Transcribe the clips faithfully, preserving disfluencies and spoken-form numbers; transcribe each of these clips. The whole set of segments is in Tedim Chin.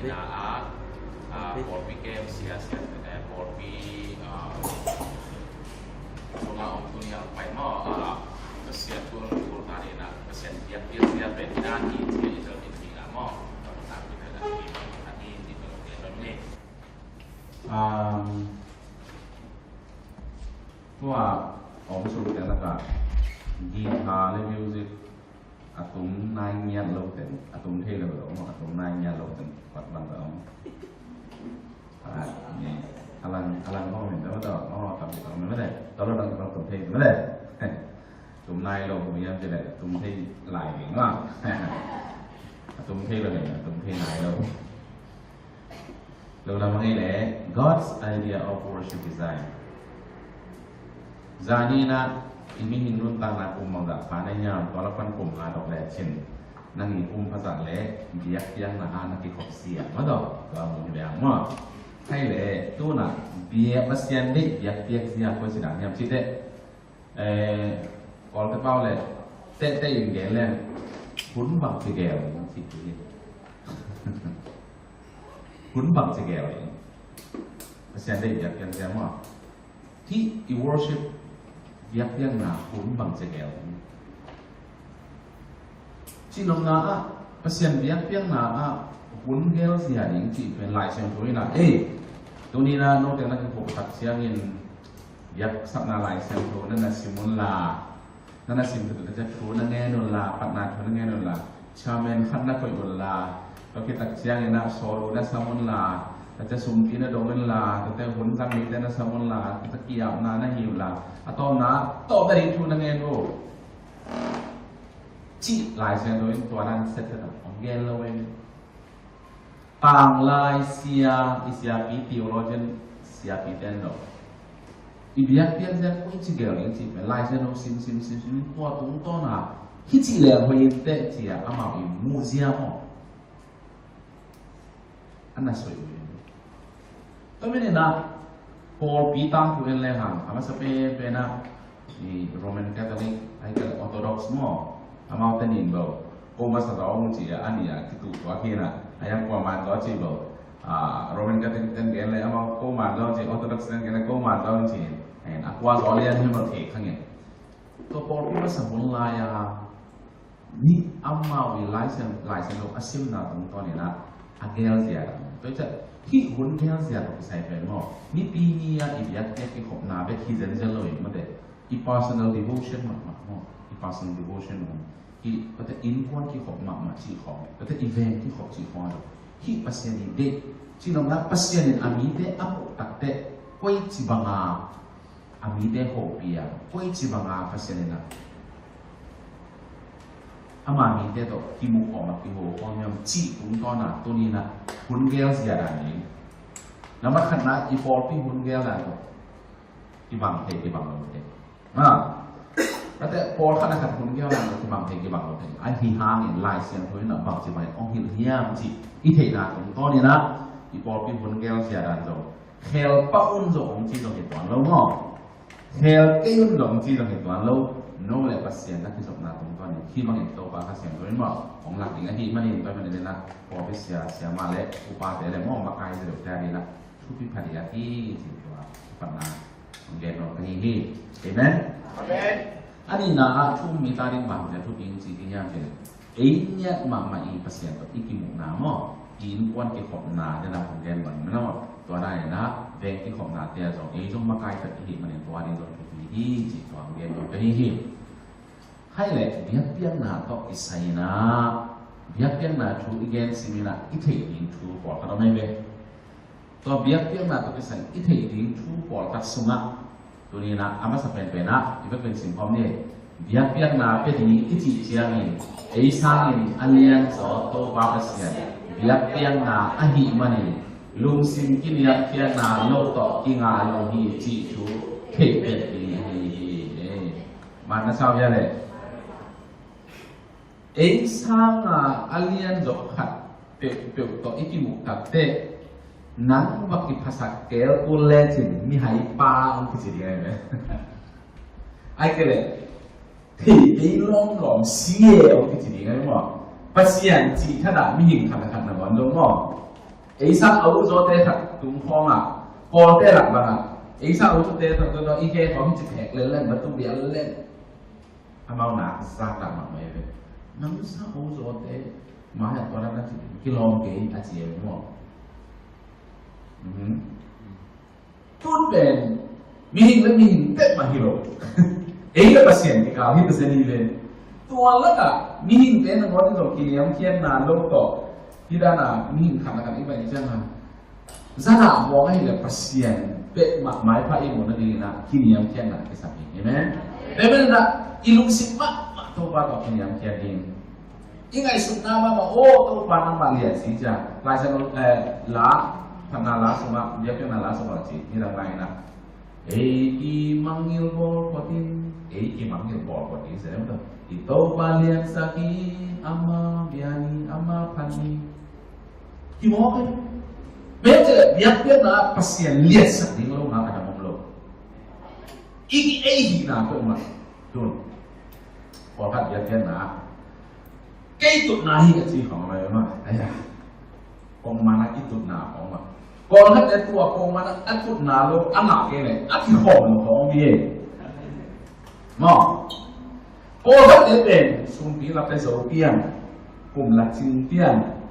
Na a, a, pawlpi kem sia sia, eh, pawlpi, a, sunga om tuni a pai maw, a, ka sia tu ang tu ta ni na, ka sia dia dia sia pe na ni sia i ta ni ni na maw, ka ta ni na ni ni ni ni ni. Um, tua om su te na ka guitar le music a tum nai ngiat lo ten, a tum thei lo lo, a tum nai ngiat lo ten, pat ban ta om. A, ni, a lang, a lang ko min ta ta, o, ta ta min ta le, ta lo dang ta tum thei ta le. Tum nai lo, kum yam te le, tum thei lai ni ma. A tum thei lo ni, a tum thei nai lo. Lo lam a ngei le, God's idea of worship design. Zani na, i mihing nuntakna kum bangzah pha na hiam, tua lak pan kum nga dok le cin. Nang i kum phazah le, biakpiakna a na kikhop sia. Ma dok, tua mu hi bang ma. Hai le, tu na, biak Pasian deih, biakpiak sia, koi si dang hiam cite. Eh, Kawlte pau le, teh teh in gen le, hun bang ci gel, ci ci. Hun bang ci gel. Pasian deih biakpiak sia maw. Hih i worship biakpiakna hun bang ci gel. Cih nopna ah, Pasian biakpiakna ah hun gel zia ding cih pen Lai Siangtho in ah, ei, tuni na note na kikhop tak ciangin biaksakna Lai Siangtho na na sim un la, na na sim tak ciang thu na ngen un la, patna thu na ngen un la, chairman khat na koih un la, tua khit tak ciangin ah sawlnu na sam un la, tua ciang sumpi na dong un la, tua ciang hun zang mite na sam un la, tua ciang ki-apna na hi un la, a tawpna, tawpna ding thu na ngen un. Cih Lai Siangtho in tua dan set set a hong gen lo in. Tanglai sia, i siapi theologian siapi ten lo. I biakpiak zia koi ci gel in ci pen Lai Siangtho sim sim sim sim tua tungtawn a hih ci lel hoih in teh ci a amau i mu zia maw. A na soi uh hi. Tua manin ah pawlpi tangthu en le hang, a masa penpen ah i Roman Catholic, ahih kei leh Orthodox maw, amaute nin bel ko masa zaw ung ci a, a nih a kituh tuak hi na, a yang kua man zaw ci bel, a, Roman Catholic ten gen le amau ko man zaw ci, Orthodox ten gen le ko man zaw ci, a kua zaw lian hi bel thei kha nge. Tua pawlpi masa hun lai a Ni amau i Lai Siang, Lai Siangtho a simna tungtawn in ah a gel zia. Tua ciang hih hun gel zia tawh kisai pen maw, Nipi ni a i biakpiak kikhopna bek hi zenzen lo in, mate, i personal devotion mahmah maw, i personal devotion maw, i, mate, innkuan kikhop mahmah cih khawng, mate, i veng kikhop cih khawng a lo. Hih Pasian i deih cih nopna, Pasian in a mite a muh takteh koici banga a mite hopih a, koici banga Pasian in ah ama mite tawh kimuh khawm a, kiho khawm hiam cih tungtawn a tuni in ah hun gel zia dan in. Nambat khatna, i pawlpi hun gel dan tawh kibang thei, kibang lo thei. Ha. Tate pawlkhat a khat hun gel dan tawh kibang thei, kibang lo thei. Ahi hangin Lai Siangtho in ah bangci bangin hong hilh hiam cih i theihna tungtawn in ah i pawlpi hun gel zia dan zong khel pah un zong hong ci zong hi tuan lo maw? Khel kei un zong hong ci zong hi tuan lo. No le Pasian na kizopna tungtawn in hih bangin Topa Kha Siangtho in maw hong lak ding ahih manin, tua ahih manin ah pawlpi sia, siamah le upate le maw, makai zia deuhte ading ah thupi pha ding ahi ci tua patna hong gen nuam ka hi hi. Amen. Amen. A nihna ah thu um mi ta ding bang zia thupi hong ci ding hiam cih leh, ei ngiat mahmah i Pasian tawh i kimuhna maw, i innkuan kikhopna, dena hong gen bang maw, tua dan in ah veng kikhopnate ah zong ei zong makai tak i hih manin tua ding zong thupi hi cih tua hong gen nuam ka hi hi. Hai leh biakpiakna tawh kisai in ah, biakpiakna thu i gen sim in ah i theih ding thu pawlkhat om ahi ve. Tua biakpiakna tawh kisai i theih ding thu pawlkhat sungah tuni in ah a masa penpen ah i va pen sim khawm ni. Biakpiakna pia ding i cih ciangin ei sangin a lian zaw Topa Pasian biakpiakna ahih manin lungsim kiniamkhiatna lo tawh kingah lo hi cih thu theih peuh ding ahi hi. Man na sau hia leh? Ei sanga a lian zaw khat peuhpeuh tawh i kimuh takteh, nang va kiphasak kei kul lecin mihai pa hong kici ding ahi ve. Ahih kei leh thei kei lawmlawm si e hong kici ding ahi maw? Pasian cih khat ah mihing khat le khat na luan lo maw? Ei sang a u zawte khat tung khawng a, Kawlte lak bang a, ei sang a u zawte khat tung khawng i khe khawng hi ci phek lel leng, va tu bial leng. Amau na zak tak mahmah hi ve. Nang sang a u zawte mah hian tua dan a ci kilawm kei a ci e maw? Mhm. Tun pen mihing le mihing peuhmah hi lo. Ei le Pasian kikal hi ta zen hi ve. Tua lakah mihingte nangawn in zong kiniamkhiatna lo tawh, hi dana mihing khat lakah i baih ciangin, zana buang ahih leh Pasian peuhmah maipha i muhna dingin ah kiniamkhiatna kisam hi. Amen. Amen. Tua i lungsim mahmah Topa tawh kiniamkhiat ding. I ngaihsutna mahmah, aw, Topa nangmah lian ci ciang. Lai Siangtho, eh, la, Phatna la sungah, Biakpiakna la sungah ci, nidang lai inah. Ei kimangngilh bawl phot in, ei kimangngilh bawl phot in, se dem tawh. I Topa liansak in, ama bia ni, ama phat ni. Kimawk in. Biakpiakna, Pasian liansak ding lo, nga ka dam om lo. I ki ei hihna peuhmah. Tun. Pawlkhat biakpiakna. Kei tutna hi a ci khawng lai mah. Aya. Pongman a i tutna khawng mah. Pawlkhat e tua pongman a tutna lo a ngah kei leh a kikhawm lo khawng hi e. Maw. Pawlkhat e pen sumpi la pe zo pian. Kum la cing pian.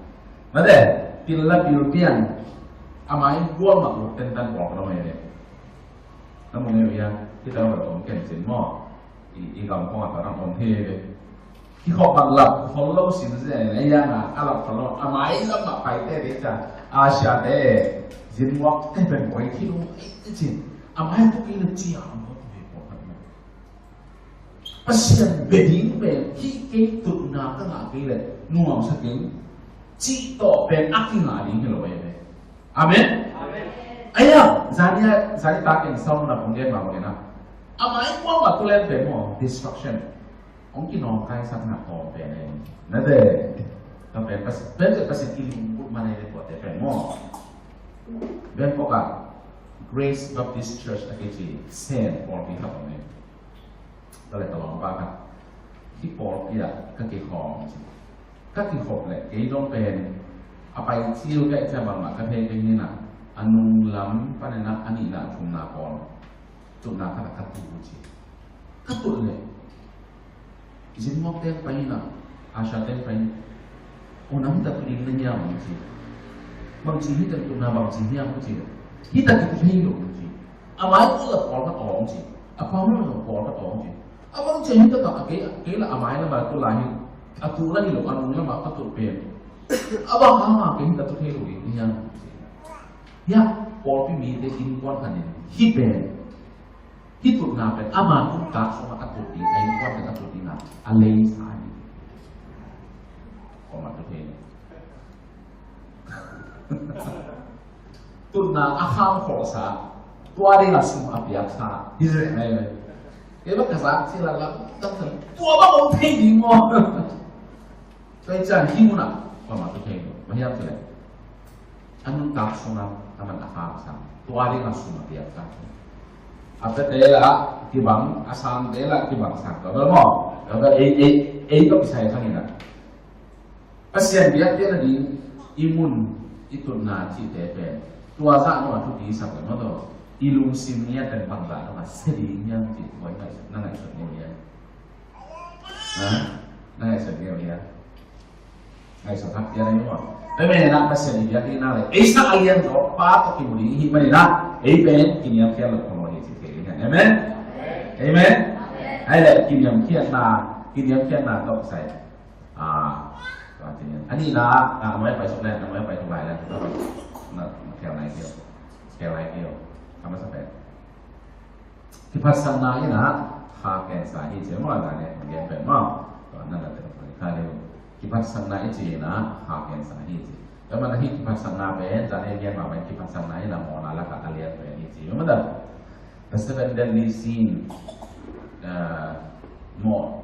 Mate, pil la pil pian. A mai gual mah uk tentan pawlkhat lo mai le. Na mu ngei uh hiam? Hih tawh a om ken cin maw? I, i gam kong a tawh nang om thei ve. Hi khawk bang lap khol lo sin zen a hiang a, a lap khol lo. A mai lam mah paite te ca, Asia te, zin muak te pen koi khi lo ei te cin. A mai tuk i le cia a muak te ko kan. Pasian bia ding pen hih kei tutna ka ngah kei leh nuamsa keng cih tawh pen a kingah ding hi lo ei ve. Amen. Amen. Aya, zania, zani takin Solomon a kong gen mah bangin a, a mai kuamah tu leng pen maw, destruction. Hong kinawmkaisakna tawm pen ei. Na de, ka pen pas-, pen pen Pasian kilungkut man ei le tuate pen maw. Bangkok ah Grace Baptist Church a kici Saint Paul pi khat om ei. Ka le ka lawmpa kha, hih pawlpi ah ka kikhawm ci. Ka kikhop leh kei dong pen a pai cil ka hih ciang bangmah ka thei kei hi inah, a nunglam panin ah a nihna thumna pawl tutna khat ah ka tu ci. Ka tut leh zin muak teng pai inah, Asia teng pai inah, o nang hita tu ding na hiam ci. Bangci hita tutna bangci hiam ci. Hita kitu thei lo ci. A mai kul a pawl khat awng ci. A pawl khat awng ci. A bang ci hi ta tak a kei, kei la a mai lam a tu lai hi. A tu lai hi lo a nung lam a ka tu pen. A bang hang a kei hi ta tu thei lo hi hiam. Hiah pawlpi mite innkuan khat in hih pen, hih tutna pen ama nuntak sungah a tut ding, a innkuan pen a tut dingah a lei sa hi. Kuamah tu thei lo. Tutna a kham khawhsa, tua dingah sum a piaksa hi zeh mai ve. Kei bang ka zak cil a lam, tua bang om thei ding maw? Tua hi ciang hih munah kuamah tu thei lo. Bang hiam cih leh a nuntak sungah a man a kham sang, tua dingah sum a piaksa. A pete lah kibang, a sangte lah kibang sang. Tua bel maw? Tua bel ei, ei, ei tawh kisai kha inah. Pasian biakpiakna ding i mun i tutna cihte pen tua zah nungah thupi sak leh maw taw, i lungsim ngiat pen bang zah nungah sia ding hiam cih tua i ngaihsut, na ngaihsut ngei uh hiam? Ha? Na ngaihsut ngei uh hiam? Ngaihsut hak pian ahi maw? Tua manin ah Pasian i biakpiak ding leh ei sak a lian zaw Pa tawh kimu ding i hih manin ah ei pen kiniamkhiat loh khawng hi cih thei ding hi. Amen? Amen? Ahi leh kiniamkhiatna, kiniamkhiatna tawh kisai. Ah, tua ci ni. A nihna, ah, a mai pai suk leng, a mai pai suk lai leng. Na, na khel nai kei uh. Khel nai kei uh. Ka masa pen. Kiphatsakna in ah kha kensa hi ci maw, a dang in hong gen pen maw. Tua na na te kha ni uh. Kiphatsakna i cih in ah kha kensa hi ci. Tua manin ah hih kiphatsakna pen, a dang in gen mah pen kiphatsakna in ah mawhna lakah a lian pen hi ci. Maw, the seven deadly sin, ah, mawh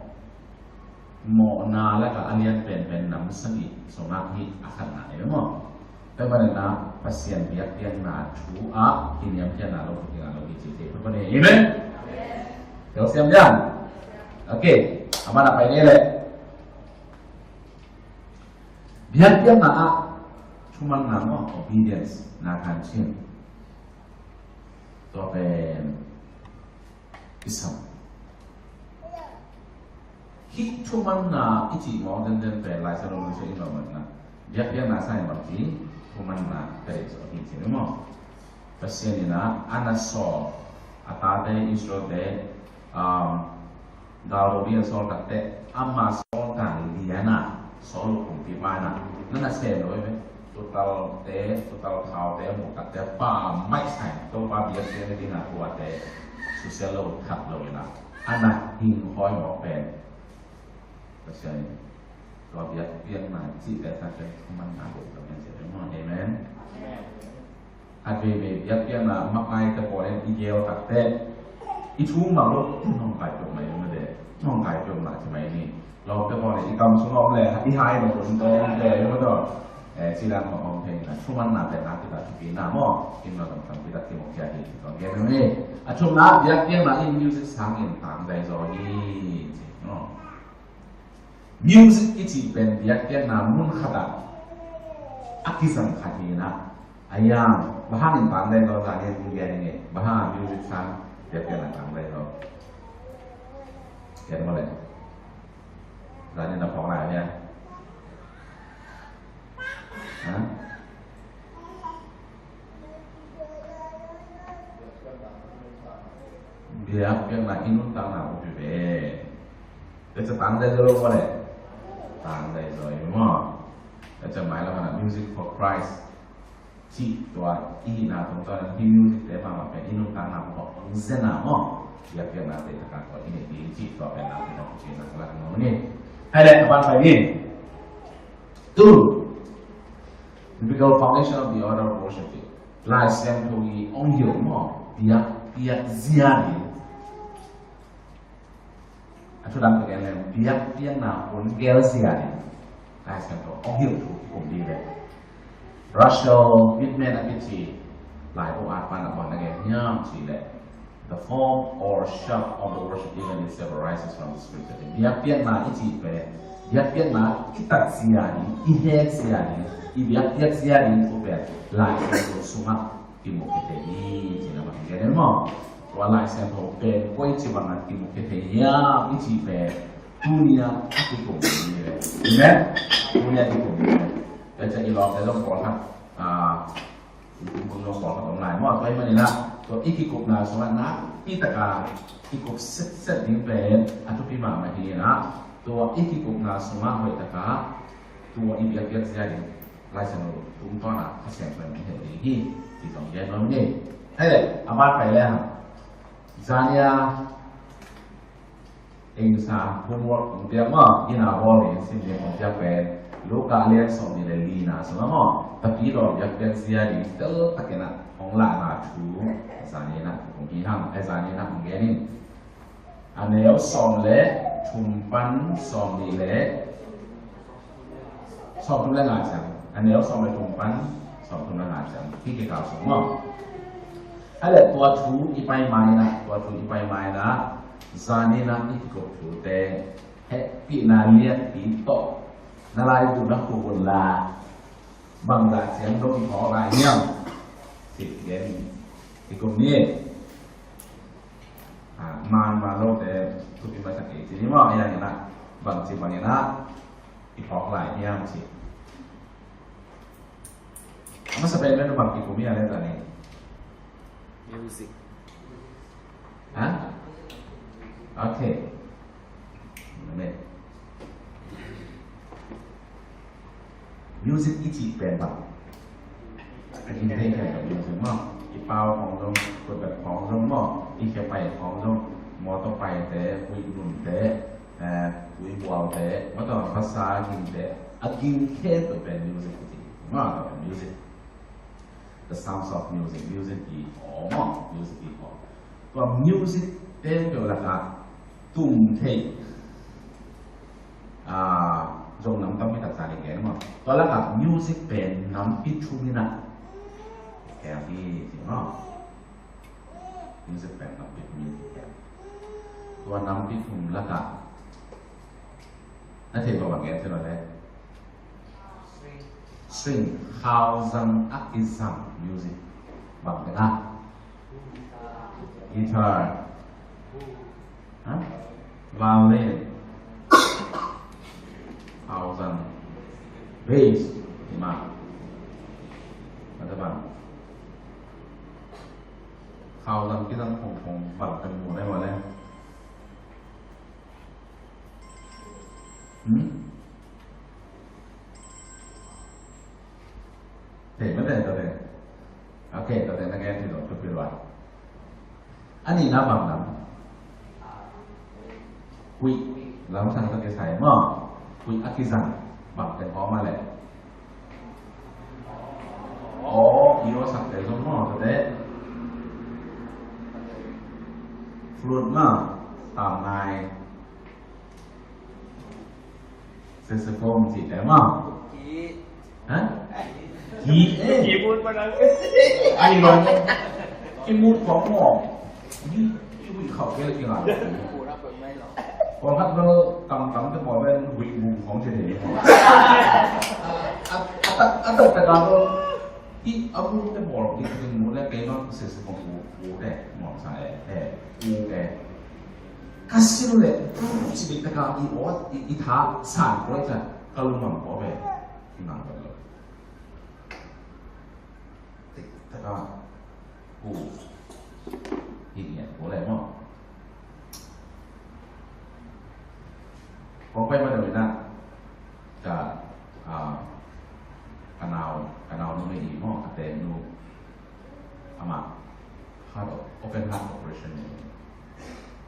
mawhna lakah a lian penpen nam sagih sungah hih a khatna hi ve maw? Tua manin ah Pasian biakpiakna thu ah kiniamkhiatna lo, kiniamkhiatna lo hi ci thei peuhpeuh ni. Amen. Tel siam diam. Okay. A man a pai ni leh. Biakpiakna ah Thumanna maw, obedience, na kan chin. Tua pen i sam. Hih thumanna i cih mawk denden pen Lai Siangtho mun sung in bang na. Biakpiakna sang in bang ci, thumanna ka deih zaw hi ci maw. Pasian in a, a na sawl a tate Israel te, um, Galdo bia sawl tak teh, ama sawl tak lian a, sawl lo kumpipa in a, na na sem lo ve. Tutal te, tutal thau te, mu tak te, pa mai sai, Topa bia sia ni ding a tua te, susia lo khat lo in a, a na hing hoi mawk pen. Pasian in tua biakpiakna cih te tak te, thumanna lo ka men sia, amen. Amen. Khat veivei biakpiakna makaite pawl in i gel tak teh, i thu mang lo, nong kai peuh mai lo mah de, nong kai peuh mah ci mai ni. Lawmte pawl in i kam sung om leh i hai lo, kun to om leh lo mah de. Eh, ci lang ma om thei na, thumanna pen na kita thupi na maw, in lo tong tang kita ki mawk kia hi, tong gen ni. A thumna, biakpiakna in music sang in tang dai zaw hi, ci maw. Music i cih pen biakpiakna mun khat ah a kizang khat hi na. A yang, bang hangin tang den lo zan in i gen nge, bang hang music sang biakpiakna tang den lo. Gen mo le. Zan in na phong lai hia. Ha? Biakpiakna i nuntakna uh hi ve. Tua ciang tang dai zaw lo maw le? Tang dai zaw hi maw. Tua ciang mai lam ah Music for Christ cih tua i hihna tungtawn in hih music te mahmah pen i nuntakna uh hong zen a maw. Biakpiakna te tak a tua i neih ding cih tua pen na pen hong cih na lak nong ni. Hai le, a ban pai ni. Two, biblical foundation of the order of worship. Lai Siangtho i hong hilh maw, biakpiak zia ding. A thu dang ka gen leng, biakpiakna hun gel zia ding. Lai Siangtho hong hilh thu kikum ding leh. Russell Whitman a kici laibu at pan a bang na gen hiam cih leh, the form or shape of the worship even itself arises from the scripture. Biakpiakna i cih pen, biakpiakna i tat zia ding, i hek zia ding, i biakpiak zia ding thu pen Lai Siangtho sungah kimu khia thei hi, ci na bang gen maw. Tua Lai Siangtho pen koici bangah kimu khia thei hiam i cih pen tuni-a a kikum ni ve. Amen? Tuni-a kikum ni ve. Tua ciang i lawmte zong pawlkhat, ah, i kum zong pawlkhat om lai maw. Tua ahih manin ah, tua i kikupna sungah nakpi takin kikup setset ding pen a thupi mahmah hi in ah, tua i kikupna sungah hoih takin tua i biakpiak zia ding Lai Siangtho tungtawn ah Kha Siangtho in hong hilh ding hi, ci zong gen nuam ing. Hei, a ban pai leng, zan ni-a ei sa homework hong piak maw, inn ah bawl in sim ding hong piak pen Luka lian sawmnih le lina sungah maw, Tapidaw biakpiak zia ding teltakin ah hong lahna thu zan ni-in ah hong hi hang, eh, zan ni-in ah hong gen ing. A neu sawm le thum pan sawmnih le, sawmthum le nga ciang. A neu sawm le thum pan sawmthum le nga ciang. Hih kikal sung maw. A le tua thu i pai ma-in ah, tua thu i pai ma-in ah, zan ni-in ah i kikup thute hehpihna lianpi tawh na laibu na khuh un la, bang zah ciang dong i phawk lai hiam? Cih gen i kum ni. Ah, man man lote thupi masa kei ci ni maw, a yang in ah bangci bangin ah i phawk lai hiam cih. A masa pen pen bang kikum hiam le zan ni. Music. Ha? Okay. Amen. Music i cih pen bang. A gim thei khempeuh music maw. I pau khawng zong, kutbet khawng zong maw. I khia pai khawng zong. Mawtaw paite, huih nunte, eh, huih bualte, mawtaw basa gimte. A gim khempeuh pen music i cih. Maw, tua pen music. The sounds of music, music i aw maw, music i aw. Tua music peuhpeuh lakah tum theih, ah, zong nam tampi tak zan i gen maw. Tua lakah music pen nampi thum in ah khel hi ci maw. Music pen nampi thum in khel. Tua nampi thum lakah na theih bang bang gen ci lo le. String, khauzang a kizang music. Bang te na? Guitar. Ha? Violin. Khauzang. Bass. Ima. Mata bang. Khauzang kizang khong khong bang kan mu nai wa le. Hmm? Thei mah teh, tua teh. Ok, tua teh na gen thei lo, tua pi lo. A nihna bang lam. Huih, lam sang tua kisai maw. Huih a kizang, bang teh khawng mah leh. Aw, i aw sak teh zong maw, tua teh. Flute maw, tam nai. Saxophone cih te maw? Ki. Ha? Ki, eh. Ki mut pa nang. Ai lo. Ki mut khong maw. Ki, ki huih khauh kei le ki ngai. Mut a pai mai lo. Khong khat lo kam kam te maw ben huih mut khong cih te. A, a, a tak, a tak tak lo. Ki a mut te maw ki, ki mut le kei maw saxophone u, u te maw sa e, e, u te. Ka sil leh, ci bik taka i aw, i, i tha san kua i ca, ka lungmang kua ve. I nang kua lo. Tik taka, ku. Hi ngiat kua le maw. Kong pai ma dawh ina, ka, ah, ka nau, ka nau nu mei i maw, ka te nu. Amah, heart op-, open heart operation ni.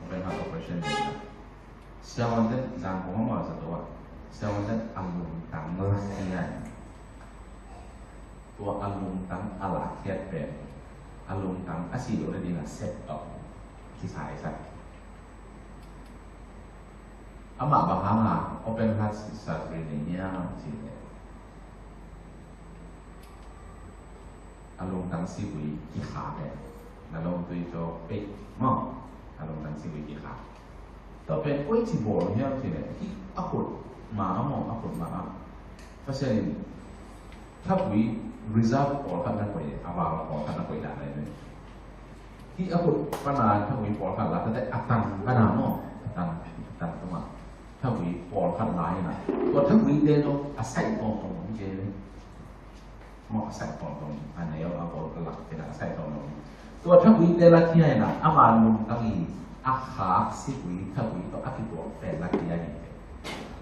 Open heart operation ni. Siavuante'n zan kong a mawh zato ah. Siavuante'n a lungtang lak hian. Tua a lungtang a lak hiat pen. A lungtang a si lo na ding a set tawh. Kisai sak. Amah bang hang a open heart surgery nei hiam cih leh. A lungtang sivui kikha pen. Na lungtui tawh pei maw. A lungtang sivui kikha. Tua pen koi ci bawl hiam cih leh. Hih a khut ma a maw, a khut ma a. Pasian in thavui reserve pawlkhat na koih, a val pawlkhat na koih dan ahi ve. Hih a khut pana thavui pawlkhat la, tate a tang pana maw, a tang, a tang tuma. Thavui pawlkhat la hi na. Tua thavuite zong a saih tawmtawm om kei ve. Maw a saih tawmtawm, a nei a bawl a lak kei na a saih tawmtawm. Tua thavuite la khia hi na, ama lungtang i a khak sivui thavui tawh a kituak pen la khia hi.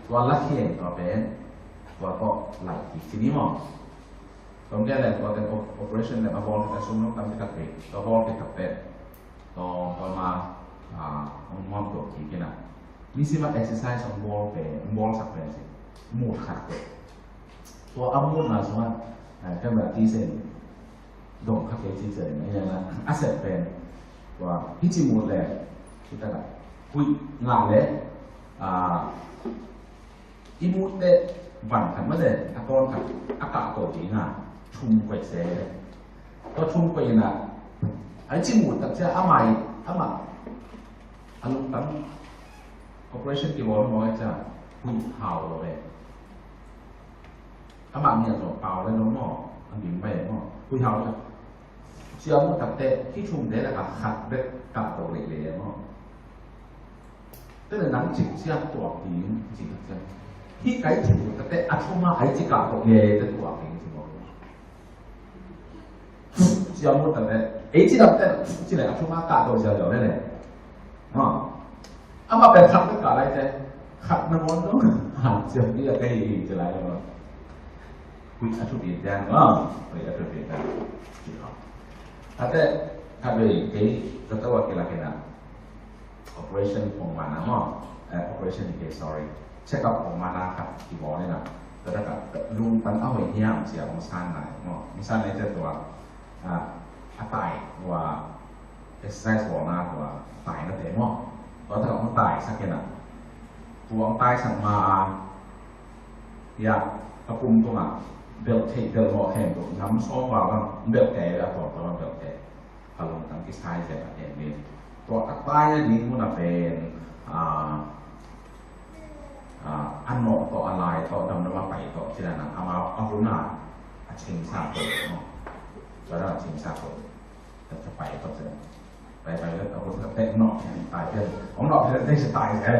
Tua la khia hi tua pen, tua tawh laih kik ci ni maw. Tua mah leh tua ten op-, operation leh a bawl kik a sum lungtang kik a kik, tua bawl kik a pen. Tua, tua ma, ah, hong nuam tua kik in a. Nisim a exercise hong bawl pen, hong bawlsak pen si. Mut khat pen. Tua a mutna sungah, ah, kan ba ti sen. Dong kha kei ci zen, a, a sep pen. Tua, hi ci mut leh, hi ta ka. Huih ngah leh, ah, i mut leh, van khat mah leh, a tawn khat, a kah to ding a, thum koih se leh. Tua thum koih in a, a ci mut tak cia, a mai, a ma, a lungtang, operation kibawl mawk a cia, huih hau lo leh. Amah ngiat zawh pau le lo maw, a bing bai maw. Hui hau le. Cia mu tak teh, hi thum te le ka khat bek kah to leh leh maw. Te le nang cik cia tuak ding, cik tak cia. Hi kai cik mu tak teh, a thum a ai cik kah to leh te tuak ding, cik maw. Cia mu tak teh, ei cik tak teh, cik le a thum a kah to cia zawh le le. Maw. Amah pen khat bek kah lai te, khat nangawn dong. Ha, cia mi a kei hi, cia lai dong. Huih a thupi pian, ah, huih a thupi pian. Ate, khat vei kei, ka tawh a kilak in a. Operation pong mana maw. Eh, operation hi kei, sorry. Check up pong mana khat kibawl in a. Tua tak a, lungtang a hoih hiam cia hong san nai maw. Hong san nai cia tua, ah, a tai, tua, exercise bawlna tua taina te maw. Tua tak a hong taisak in a. Tua hong taisak ma a. Ya, ka pum tungah belh theih belh mawh khempeuh nam sawm val bang belh kei a, tua tua bang belh kei. Ka lungtang kisai zel a en in. Tua a taina ding mun a pen, ah, ah, a a nawh tawh, a lai tawh, damdam a pai tawh, ci dan a, amau a hun a, a ching sa tawh, no? Tua dan a ching sa tawh. Tua pai tawh ci dan. Pai pai leh a hun a teh nawh, tai pian. Hong nawh pian teh ci tai ci.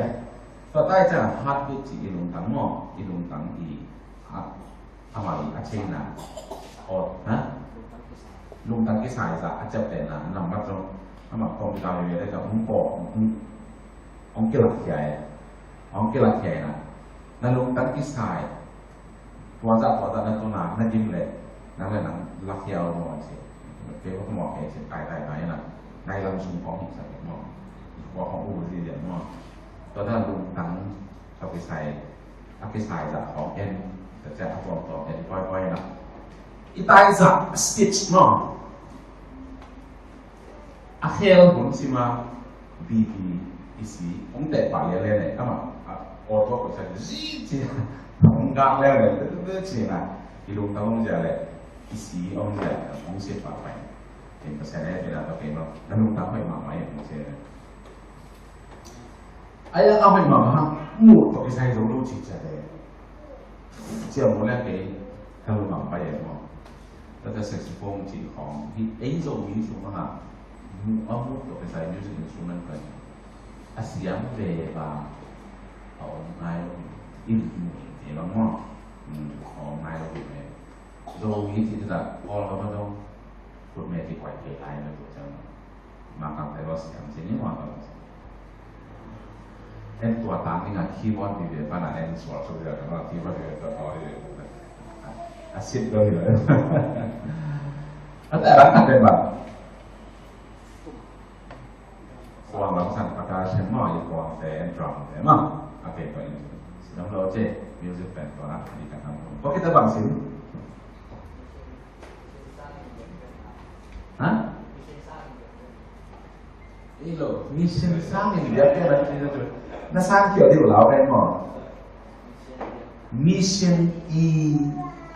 Tua tai ci a, heartbeat ci i lungtang maw, i lungtang i, a, a mal a ching na. Aw, ha? Lungtang kisai zah a ciaptehna, nambat zong, amah kawm i lau i ve leh ka hong kawm, hong, hong kilak khia e. Hong kilak khia e na. Na lungtang kisai. Tua zah, tua zah na tun a, na gim leh, nang leh nang lak khia uh maw ci. Kei kawm maw kei ci, tai tai tai na. Nai lam sung kawm hong sa kei maw. Kua kawm uh zi lian maw. Tua zah lungtang, tua kisai. A kisai zah khawng en, tua ciang a tuamtuam en pawipawina. I tai zah, a stitch maw. A khel hun sima, B P, i si, hong teh pah lianlian e, amah, a, auto ko sa, zi, ci, hong gak lian e, ci na, i lungtang hong zia leh, i si hong zia, hong si pah pai. Ken Pasian e, pen a tua pen maw, na lungtang hoih mahmah e, hong si e. Ai a hoih mahmah hang, mut tawh kisai zo lo ci ciat e. Ciah mawk leh kei ka lungdam pai e maw. Tua saxophone cih khawng hi ei Zomi sung hang a, mu a mut tawh kisai music instrument pai. A siam ve ba a om nai lo, in mu in ti bang maw. A om nai lo hi me. Zomi cih tak Kawl ka ma dong. Khut me ti kuai kei lai me tua ciang. Makang te lo siam ci ni makang. En tua tang ning a keyboard di ve pan a en sual sual dia kan keyboard di ve tua tua di ve. A sit lo hi lo. A ta rang kan den ba. Kuang lam san percussion maw, i kuang te en drum te maw. A te tua in. Sinam lo ce music pen tua na di kan nam. Ko kita bang sin. Ha? Ei lo, mission sang in biakpiakna tu. Na sang kiau dih uh lau pen maw. Mission i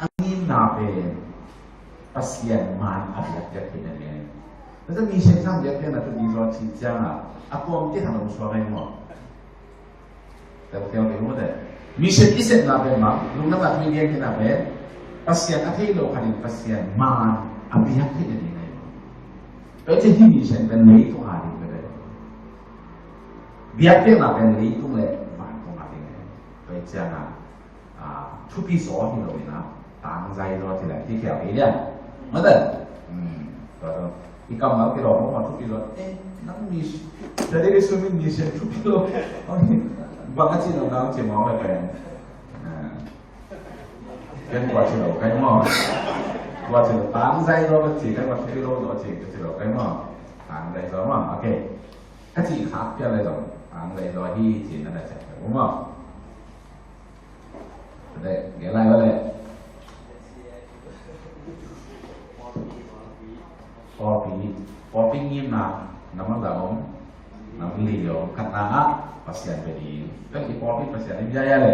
a ngimna pen Pasian man a biakpiak theihna ding. Na mission sang biakpiakna tu dih zaw ci ciang a, a kuam kei thang om suak ai maw. Tel tel kei mawk te. Mission i sepna pen bang, lungdamna thu i gen kei na pen, Pasian a thei lo khat in Pasian man a biak theih na ding ahi. Tua ci hi mission pen leitung a ding pen. Biakpiakna pen leitung le vantung a ding ahi. Tua ciang a, a, thupi zaw hi lo in a, tangzai zaw ci leh, hi khial kei lian. Mate? Hmm. Tua tua. I kammal kilawm mawk mawk thupi zaw. Eh, nang mi, jadi dia sumin mission thupi lo. Bang a ci lo nang ci mawk le pen. Ah. Ken kua ci lo kai mawk. Kua ci lo tangzai zaw ka ci, ken kua thupi lo zaw ci, ka ci lo kai mawk. Tangzai zaw mawk. Okay. Ka ci khak pian le zaw. Tangzai zaw hi ci na na ci mawk. Dek, gelai balik. Pawlpi, pawlpi ngimna, na mang dah om, na mang li om, khatna ah, Pasian bia ding. Kan i pawlpi Pasian in bia ya le.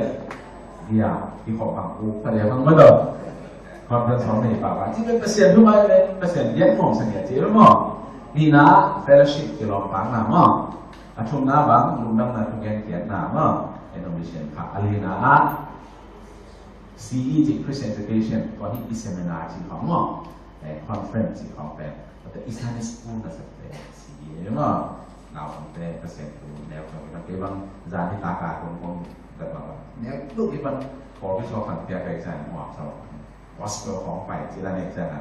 Bia, i khawm bang u, khat dia bang ma dong. Conference hall nei papa. Ci pen Pasian thu mai le, Pasian biak mawng sang ya ci le maw. Nihna, fellowship, kilawm pakna maw. A thumna bang, lungdamna thugen kiatna maw. Innovation kha. A lina ah, C E cih Christian Education, tua hi i seminar cih khawng maw. Eh, conference cih khawng pen. Tua i Sunday school na sak pen C E maw. Naupangte Pasian thu neu khawng pen kei bang zan hi taka kong kong dat bang. Neu tuk i bang. Kong kei suak kan pia kai zan muak sa. Gospel khawng pai cih la nek zan a.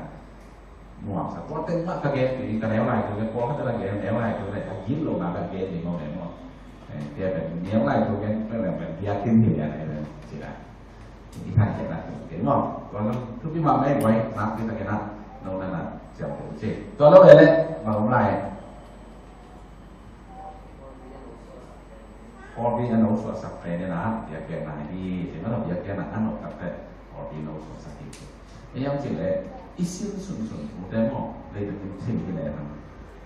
Muang sa, tua teng mah ka gen, ka neu lai tu le, Paul ka la gen, neu lai tu le, a gim lo na ka gen ni ngau ne mo. Eh, tia ben neu lai tu gen, pen pen bia kin ni ya ne, ci la. I thai ke na tu ke mo. Tua lo, thupi mah mai wai, nak ti ta ke na, no na na, siam tu ci. Tua lo le, ma lai. Pawlpi a no suahsak pen in a, biakpiakna hi, ci maw, biakpiakna a no tak teh, pawlpi no suahsak hi. Ei hiam cih leh, i sin sunsun thute maw, leitung in thim hi leh hang.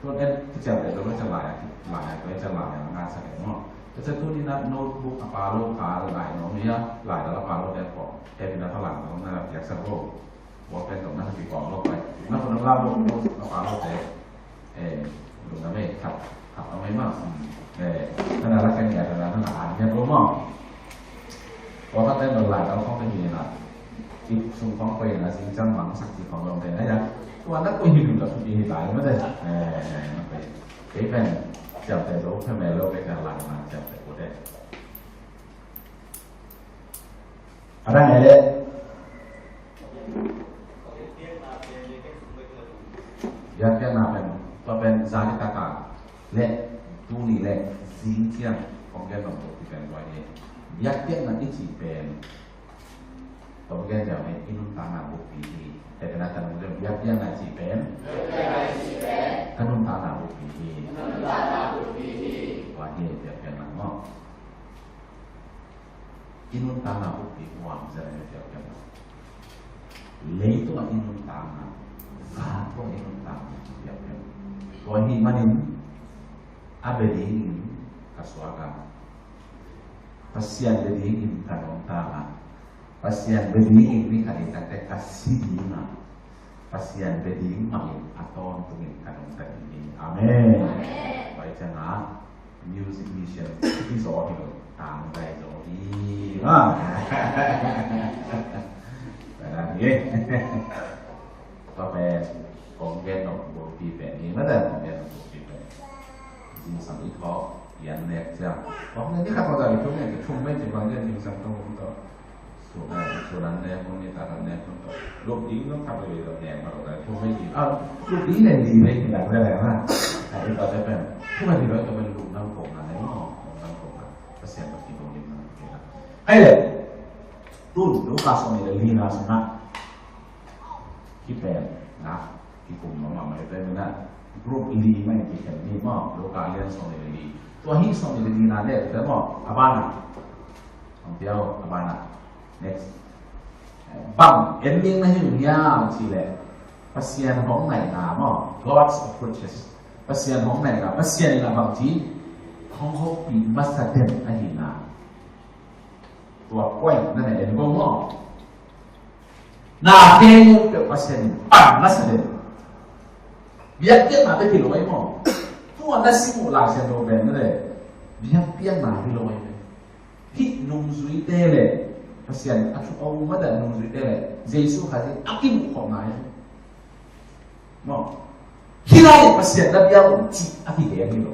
Tuan en, kiciam leh, tuan en, lai a, lai a, tuan en, lai a, ngah sak leh maw. Tua ciang tuni in a notebook a palo kha lai nuam hi a, lai a palo te pawh, te pi in a thalang tawh na piaksak lo. Bawlpen zong na kipawm lo pai. Na phone number bawk lo, a pa lo te. Eh, lungdam ei, khat, khat a mai ma. Eh, na na la kan ya, na na na an ya lo ma. Tua khat teh, no lai dang khong te hi na. Kip sung khong koih na, sing cang mang sak ci khong long te na ya. Tua na koih hi ding ka thupi hi lai mah te. Eh, eh, na koih. Kei pen ciamteh zo phe me lo, kei ka lai na ciamteh ko te. A dang e le. Biakpiakna pen, tua pen zan nitak a le, tuni le, zing ciang kong gen nop pen tua hi. Biakpiakna i cih pen, kong gen ciang hi, i nuntakna bukpi hi. Te pen a ka nung gen, biakpiakna i cih pen, ka nuntakna bukpi hi. Tua hi biakpiakna maw. I nuntakna bukpi huam zen a biakpiakna. Leitung a i nuntakna, vantung a i nuntakna biakpiakna. Tua ahih manin a bia dingin ka suak a, Pasian bia dingin ka nuntak a, Pasian bia dingin ni khat ni khat teh ka si ding a, Pasian bia ding mah in a tawntungin ka nungta ding hi. Amen. Amen. Tua hi ciangin music mission i zaw hi lo, tangdai zaw hi. Ha? Tua dan hi. Tua pen kong gen nop bulpi pen hi, mah dan kong gen nop bulpi pen. Zingsang i thawk, i an nek ciang. Kong gen ni khat tawh dan i thum nek, thum pen ci bang gen zingsang thum tawh. Su, eh, su lan ne, kong ni ta lan ne, kong to. Lup ding nong kap le lo ne, ma lo ne, kong me di. Ah, lup ding ne di ne, di na le le na. Ai, to te pen. Kong me di lo, to me lup nang kong na ne, no, nang kong na. Pasian to ki dong ni na. Ai le. Tun, Luka sawm le li na sung na. Ki pen na. Kikum mahmah mai te na. Group li mai kikhen ni maw, Luka lian sawm le li. Tua hi sawm le li na le te maw, a ban a. Ang piau a ban a. Next. Bang en ding na hi uh hiam cih leh, Pasian hong naihna maw, God's approaches. Pasian hong naihna, Pasian in a bangci hong hopih masa den ahihna. Tua point na na en ko maw. Na khempeuh Pasian in pan masa den. Biakpiakna te hi lo ei maw. Tua na sim uh Lai Siangtho pen na le. Biakpiakna hi lo ei maw. Hih nungzuite le Pasian a thu a um a dan nungzuite le Jesu Khazih a kimuh khawmna hi. Maw. Hih lai Pasian na biak uh cih a kigen hi lo.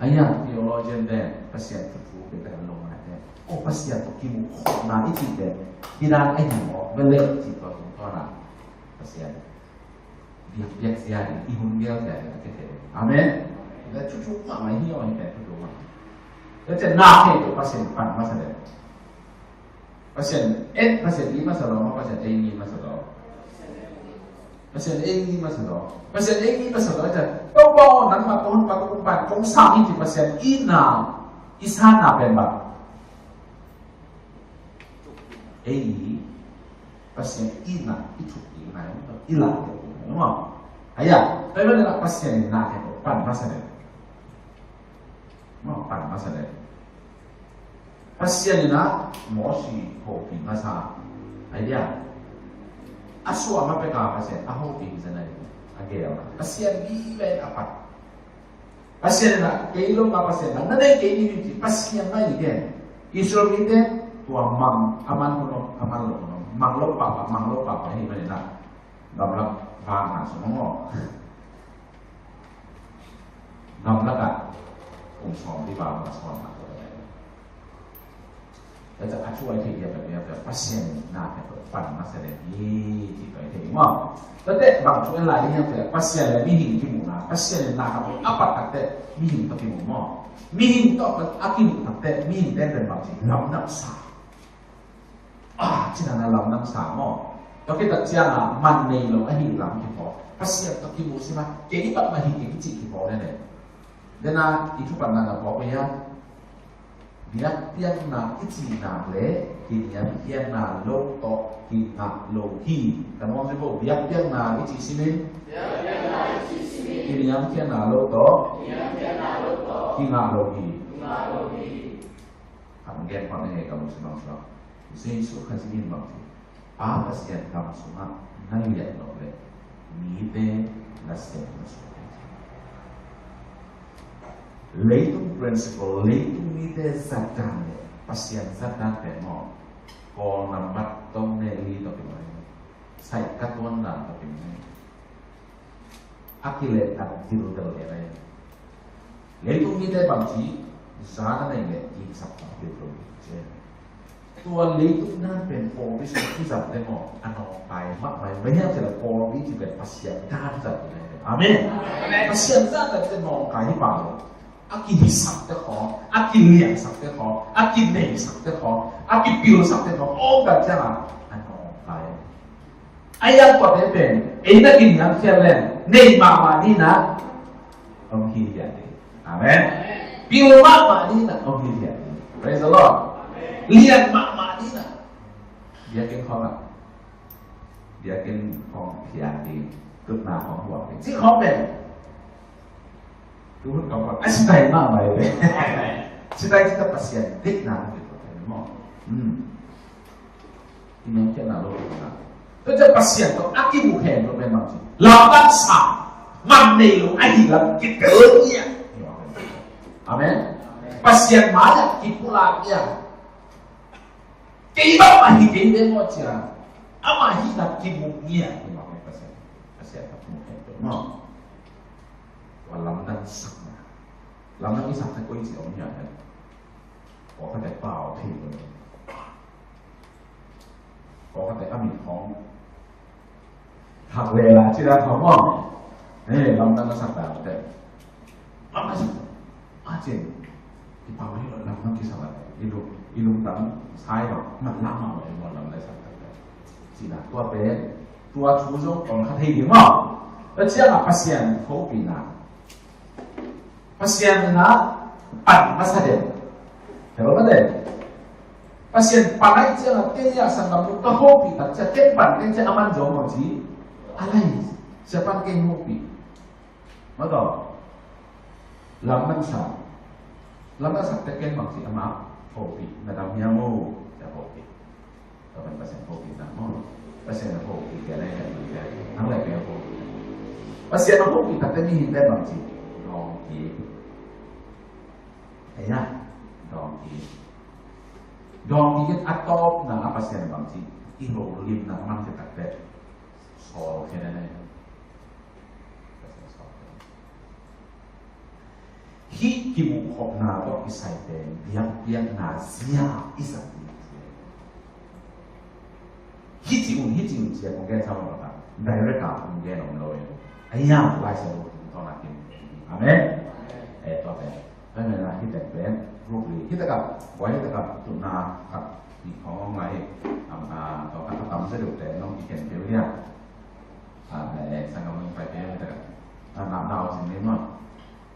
Ahi hang theologian te, Pasian thu thu pe pe an lo ngai te. O Pasian tawh kimuh khawmna i cih te, hih dan a hi maw, bel le cih tua tung tua na. Pasian. Biak, biak zia ding, i hun gel zia ding, a kete. Amen. Le thu thu mahmah hi, aw hi pen thu thu mahmah. Le cen na kei tu Pasian pan masa le. Pasian, eh, Pasian i masa lo, Pasian ei i masa lo. Pasian ei i masa lo. Pasian ei i masa lo, cen. Tau bau nan ma tun pa tu pan kong sa i ti Pasian i na, i sa na pen ba. Ei, Pasian i na, i thuk i na, i la i na, no? Aya, pai ba na Pasian i na ke pan masa le. No, pan masa le. Pasian in a Mosi hopih masa. Ai dia. A suah ma pek a Pasian a hopih hi zen a, a gel a. Pasian vive a pat. Pasian in a kei lo ma Pasian na na dei kei ni ci Pasian na i gen. Israel mite tua mang a man hun om, a man lo hun om. Mang lo papa, mang lo papa hi man in a. Gamlak vang na sung maw. Gamlak ah kum sawm li vang na sawm na. Tua a thu a i theih hiam, hiam, hiam, Pasian na hiam, pan masa le hi, ci tua i theih maw. Tua teh bang thu en lai hiam, hiam, Pasian le mihing kimuhna, Pasian le na ka a pat tak teh mihing tawh kimuh maw. Mihing tawh a kimuh tak teh mihing teng pen bang ci lamdang sa. Ah, cina na lamdang sa maw. Tua khit tak ciang a man nei lo ahi lam kiphaw. Pasian tawh kimuh sima, kei bangmah hi kei kici kiphaw le le. Dena i thupatna na pawk uh hiam. Biakpiakna i cih nak le kiniamkhiatna lo tawh kingah lo hi. Ka nuam zui bo, biakpiakna i cih simin kiniamkhiatna lo tawh kingah lo hi. Ka gen pah na hei ka lungsim bang suak. Jesu Khazih in bang ci. Pa Pasian gam sungah na lian nop leh mite na sem na suak hi. Leitung principle, leitung mite zat dan leh Pasian zat dan pen maw, call number tong ne li tawh pi mai, sai ka tuan dan tawh pi mai. A kileh a dildel e lai. Leitung mite bangci zan a nei leh kingsak tak dildel e. Tua leitung dan pen pawlpi sung kizat le maw, a nawngkai mahmah e. Bang hiam cih leh pawlpi cih pen Pasian dan zat e. Amen. Amen. Pasian dan zat e nawngkai hi pah lo. A kihisakte khawng, a kiliansakte khawng, a kineisakte khawng, a kipilsakte khawng, om kan ciangin a nawngkai. A iang tuate pen ei na kiniamkhiat leng nei mahmah ding a om hi hiat ding. Amen. Pil mahmah ding a om hi hiat ding. Praise the Lord. Lian mahmah ding a. Biakinn khawng ah, biakinn khawng phiat ding, tutna khawng huam ding, cih khawng pen tu hun kong kong a sitai mahmah hi ve. Sitai cih ta Pasian deihna hi ve maw. Hmm. I nong khiatna lo na. Tua ciang Pasian tawh a kimu khen lo pen bang ci, lamdang sa man nei lo ahi lam kitel ngiat. Amen. Pasian mai-ah kipulak ngiat. Kei bang mah hi kei ve maw cia, amah hihna kimu ngiat. Pasian, Pasian tawh kimu khen lo maw. Tua lamdang sakna. Lamdang i sakte koi ci om hiam? Pawlkhatte pau thei lo. Pawlkhatte a mit khawng hak lela ci dan khawng maw. Eh, lamdang a sak dan te. Lamdang sak. A cin. I pau hi lo lamdang kisak dan. I lung, i lungtang sai lo. Man lamdang lo i maw lamdang sak dan. Ci dan tua pen. Tua thu zong om kha thei ding maw. Tua ciang a Pasian hopihna. Pasian in a pan masa den. Hello mate. Pasian pan ahih ciangin kei a sanggam nu ka hopih tak ciang ken pan kei ciang a man zong maw ci. A lai. Sia pan kei hopih. Maw tawh. Lamdang sa. Lamdang sa te ken bang ci amah hopih. Na dam hiam maw. Sia hopih. Tua pen Pasian hopihna maw. Pasian a hopih kei leh kei leh nang leh kei a hopih. Pasian a hopih takte mihingte bang ci dawng kik. Ei a dawng kik. Dawng kik in a tawpna a Pasian bang ci i holimna a man kei takte sawl kei leh. Hih kimuhkhopna tawh kisai pen biakpiakna zia i zat ding. Hih ci un, hih ci un cia kong gen sam lo ta. Direct a kong gen om lo in. Ai ya, Lai Siangtho tawh na kim. Amen. Eh, tua pen. Amen. Hih tek pen. Ruk li. Hih tek a. Wai hih tek a. Tuna. Khat. Ni kong lai. Am a. Tua khat tam sa duk te. Nong i ken tel dia. A, eh, sanggam nong pai pen. Hih tek a. A, na, na, sin ni ma.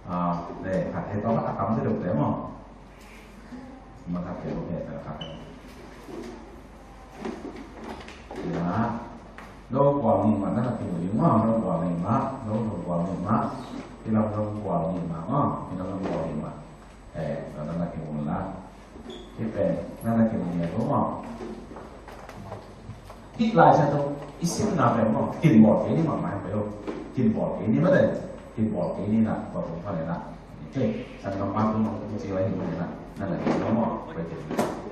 A, le, khat he tawh a tam si deuh te maw. Ma khat he tawh he tawh khat he. Ina, lo kual ni ma na ki mu maw, lo kual ni ma, lo, lo kual ni ma. Ina lo kual ni ma maw, ina lo kual ni ma. Eh, na na ki mu la. Hih pen, na na kin ngiat lo maw. Hih Lai Siangtho i simna pen maw, kin bawl kei ni mahmah hi peuh. Kin bawl kei ni mah teh. Kin bawl kei ni na, bawl tung pha le na. Hei, sanggam pa tung nong tung ci lai hi mah le na. Na na kin lo maw. Pai kin.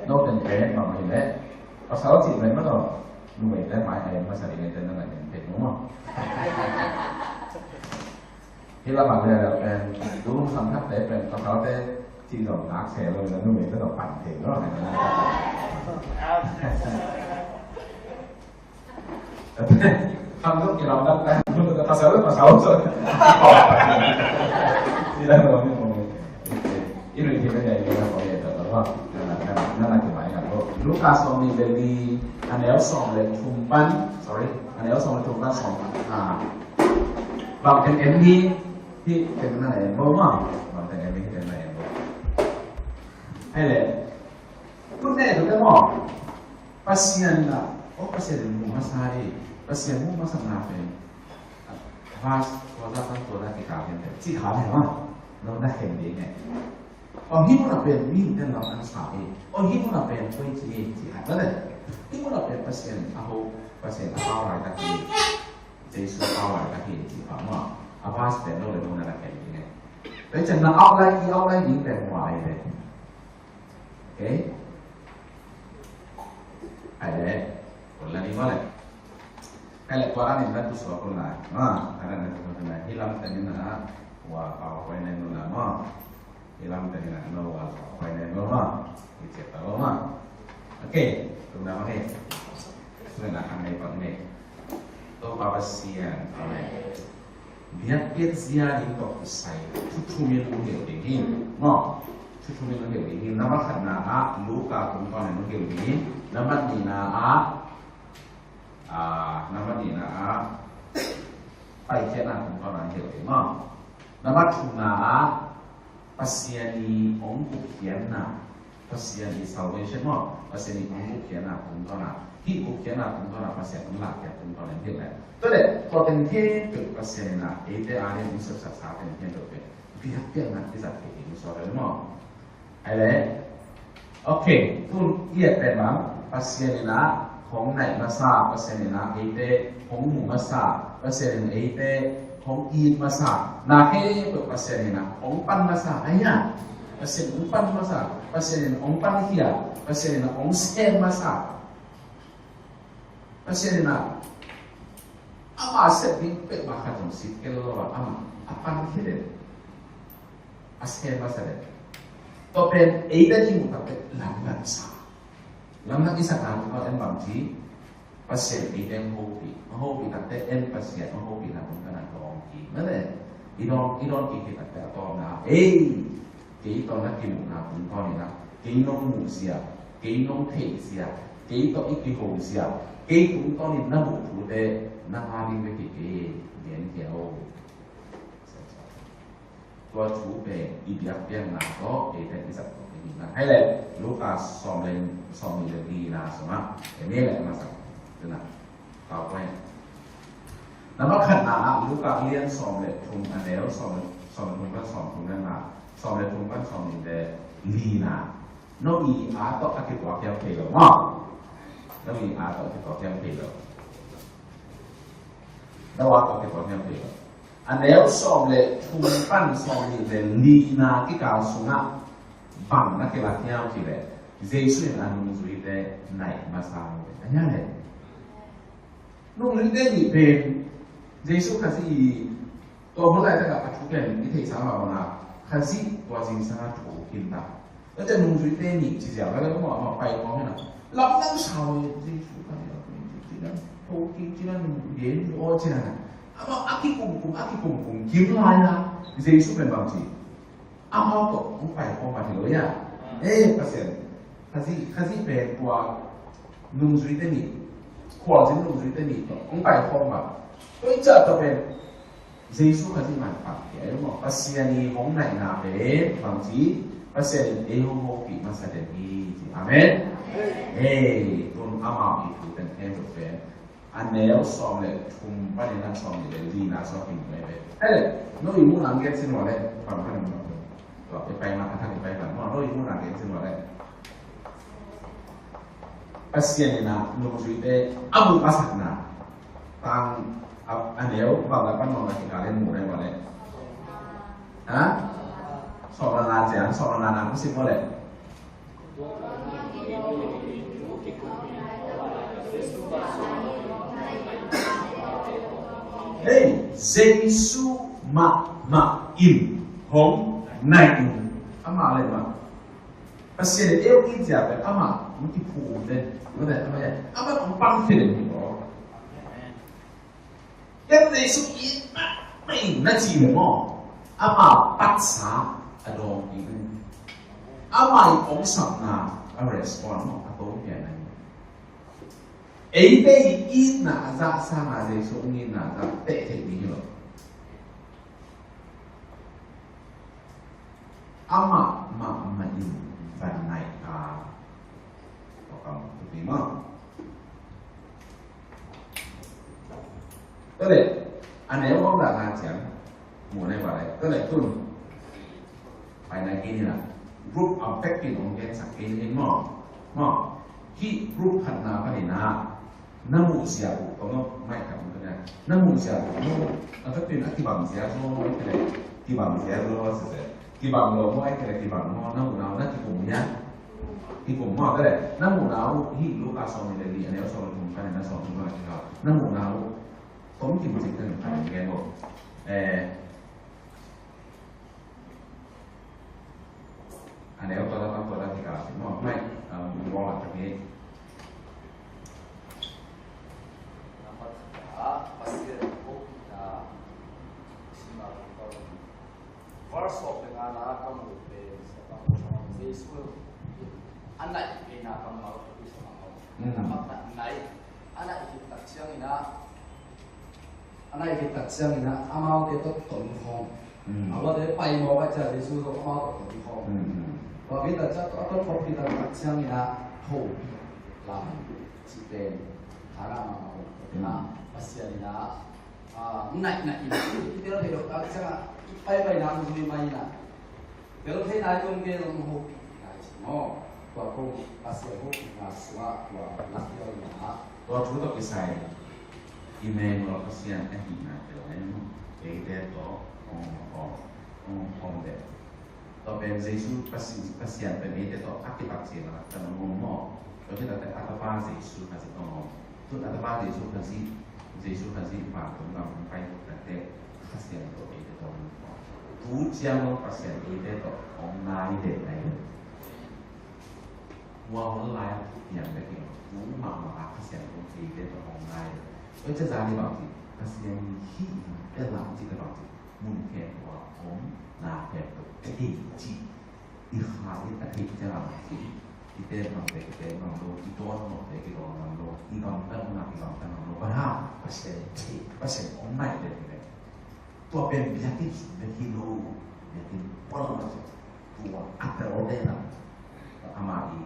No ten pen mahmah hi leh. Pasal cih pen mah tawh. Numei te mai ai masa ding te na na kin pen lo maw. Hih lamah le pen, tu lungsang khatte pen, pasalte cih zong nak se lo, na numei te zong pan thei lo. Khang zong kilamdang pen, pasal, pasal zong. Ci dan lo ni mo. I lui hi pen ya i na ko ye ta ta wa. Na na na na ki mai na lo. Luka sawm nih le li, a neu sawm le thum pan, sorry, a neu sawm le thum pan sawm. Ah. Bang teng en hi, hih teng na en bo maw. Bang teng en hi, hih teng na en bo. Hei le. Tun ne tu te maw. Pasian na, o Pasian mu masa hi. Pasian mu masa na pe. Verse tua za pan tua za kikal hi te. Ci kha le maw. Lo na khen ding e. Aw, hih munah pen mihingte'n lamdang sa hi. Aw, hih munah pen koi ci hi, ci kha ta le. Hih munah pen Pasian a ho, Pasian a pau laitak hi. Jesu a pau laitak hi, ci kha maw. A verse pen lo le lo na la ken hi ne. Tua ciang na outline, i outline ding pen hua hi le. Okay? Maw le. Hai le, tua dan in na tu suak un la. Ah, tua dan in na tu suak un la. Hi lam teng in na, ua, pau koi nen un la maw. Hi lam teng in na, no, ua, pau koi nen un maw. Hi ciat ta lo maw. Okay, tung na maw he. Tung na kan nei pak nei. Topa Pasian, amen. Biakpiak zia ding tawh kisai thuthumin hong hilh ding hi. Maw, thuthumin hong hilh ding hi. Nambat khatna ah Luka tungtawn in hong hilh ding hi. Nambat nihna ah, ah, nambat nihna ah Paikhiatna tungtawn in hong hilh ding maw. Nambat thumna ah Pasian i hong gupkhiatna, Pasian i salvation maw, Pasian i hong gupkhiatna tungtawn a, hih gupkhiatna tungtawn a Pasian hong lahkhiat tungtawn in hilh leh. Tua leh tua teng khempeuh Pasian in a eite a ding hong sepsaksa teng khempeuh pen biakpiakna i zat theih ding suak lel maw. Hai leh, okay, tun i et pen bang, Pasian in a hong naih masa, Pasian in a eite hong mu masa, Pasian in eite hong it masa, na khempeuh Pasian in a hong pan masa, ahi a. Pasian hong pan masa, Pasian in hong pan khia, Pasian in a hong sem masa. Pasian in a ama sep ding peuhmah khat zong sit kel lo a, ama a pan khia den. A sem masa den. Tua pen eite i muh tak teh lamdang sa. Lamdang i sakna tungah en bang ci, Pasian eite hong hopih, hong hopih tak teh en Pasian hong hopihna tungtawn a dawng kik. Mate, i dawng, i dawng kik hi tak teh a tawpna, ei, kei tawh na kimuhna tungtawn in a, kei nong muh zia, kei nong theih zia, kei tawh i kiho zia, kei tungtawn in na muh thute nang a ding bek hi kei, gen kia o. Tua thu pen i biakpiakna tawh eite i zat tawh i hihna. Hai leh, Luka sawm le, sawmnih le lina sungah, e, ni le masa. Tuna, tau point. Nambat khatna ah Luka lian sawm le thum, a neu sawm le, sawm le thum pan sawm thum le nga, sawm le thum pan sawmnih le lina. No i a tawh a kituak hiam thei lo maw. No i a tawh a kituak hiam thei lo. No a tawh a kituak hiam thei lo. A neu sawm le thum pan sawmnih le lina kikal sungah bang na kilak hiam cih leh, Jesu in a nungzuite naih masa hi ve. A hia leh? Nungzuite nih pen Jesu Khazih i tua hun laitak a a thu pen i theihsa mah bangin Khazih tua zingsang a thu khin ta. Tua ciang nungzuite nih ci ziau leh amau, amau pai khawm hi na. Lamdang sa uh e, Jesu Khazih a thu khin ci na, thu khin ci na, nung gen aw ci na. Amau a kikumkum, a kikumkum kim lai na, Jesu pen bang ci. Amau tawh hong pai khawm mah hi lo ia. Eh, Pasian, Khazih, Khazih pen tua nungzuite nih, khualzin nungzuite nih tawh hong pai khawm mah. Tua i ciah tawh pen Jesu Khazih manpha hi a, ei maw, Pasian i hong naihna pen bang ci, Pasian in ei hong hopih masa den hi ci. Amen. Ei, tun amau i thu teng khempeuh pen a neu sawm le thum panin a sawmnih le lina sung kimu hi ve. Hai leh, no i muhna gen sin ua leh, pan pan in tua i pai ma a thak i pai pan maw, no i muhna gen sin ua leh. Pasian in a nungzuite a muh a sakna tang a, a neu bang la pan bang la kikal in mu nai ua leh. Ha? Sawm le nga ciang, sawm le nga na mu sin ua leh. Hei, Jesu mahmah in hong naih in, amah leh mah. Pasian in ei hong it zia pen amah hong kiphum den, amah leh amah, amah hong pangkhia den hi maw. Ken Jesu it mahmah ing na ci leh maw, ama patsa a dawng ding. Ama i omsakna a respond maw, a tawmpian a hi. Eite i itna a zah sangin Jesu hong itna a zah teh theih ding hi lo. Amah mahmah in van naih a, tua kam thupi maw. Tua leh, a neu bang dah na ciang, mu nai ua leh, tua leh tun. Pai nai kei ni na, group a bek in hong gensak kei ni maw. Maw, hih group khatna panin a, na muh zia uh, kong maih khat uh na, na muh zia uh, na muh, a vekpi in a kibang zia zaw maw, ahih kei leh kibang zia zaw, sese. Kibang lo maw, ahih kei leh kibang maw, na muhna uh na kikum hiam? Hi kum maw, ka le, na muhna uh, hi Luka sawm nih le li, a neu sawm le thum pan a neu sawm le thum pan a kikal. Na muhna uh, tom kim cik teng kan gen uh. Eh, a neu tua la pan tua la kikal cik maw, mai, um, maw la tak hi. Verse sawm le ngana ka muh pen, Jesu in a naih pen a kammal ka pi sa mah. Mm. A naih, a naih khit tak ciangin a, a naih khit tak ciangin a, amaute tawh ton khawm. Mm. A uate pai mawk a ciang Jesu zong amau tawh ton khawm. Mm, mm. Tua khit tak ciang, a tawh khawm khit tak ciangin a, tho lai ci pen a na mah mah. Mm. Pasian in a, a, naih, naih in, i tel thei lo tak ciang a, i pai pai na, zui mai na. Tel thei nai tuan ke zong hopih nai ci maw. Tua ko Pasian hopihna sungah tua lak hi lo na. Tua thu tawh kisai Emmanuel Pasian ahihna tel nai maw. Eite tawh hong, hong, hong, hong deh. Tua pen Jesu Pasi-, Pasian pen eite tawh a kitak cil a kan om maw. Tua khit tak teh a tapa Jesu Khazih tawh om. Tun a tapa Jesu Khazih, Jesu Khazih vantung gam hong pai tak teh Pasian tawh eite tawh om maw. Tu ciang lo Pasian eite tawh hong nai deh nai. Hua hong lai a thu piang deh kei. Tu mahmah a Pasian tawh eite tawh hong nai deh. Tua ciang zani bang ci, Pasian hihna, tel lam ci teh bang ci. Mun khempeuh ah om na khempeuh thei ci. I kha i a thei ciang a ci. I pen bangte i pen bang lo, i dawn bangte i dawn bang lo, i gamtat bang i gamtat bang lo. Bang hang Pasian thei, Pasian om nai deh deh. Tua pen biakinn sung bek hi lo, biakinn pua lo na ci. Tua a tel deh na. Ama i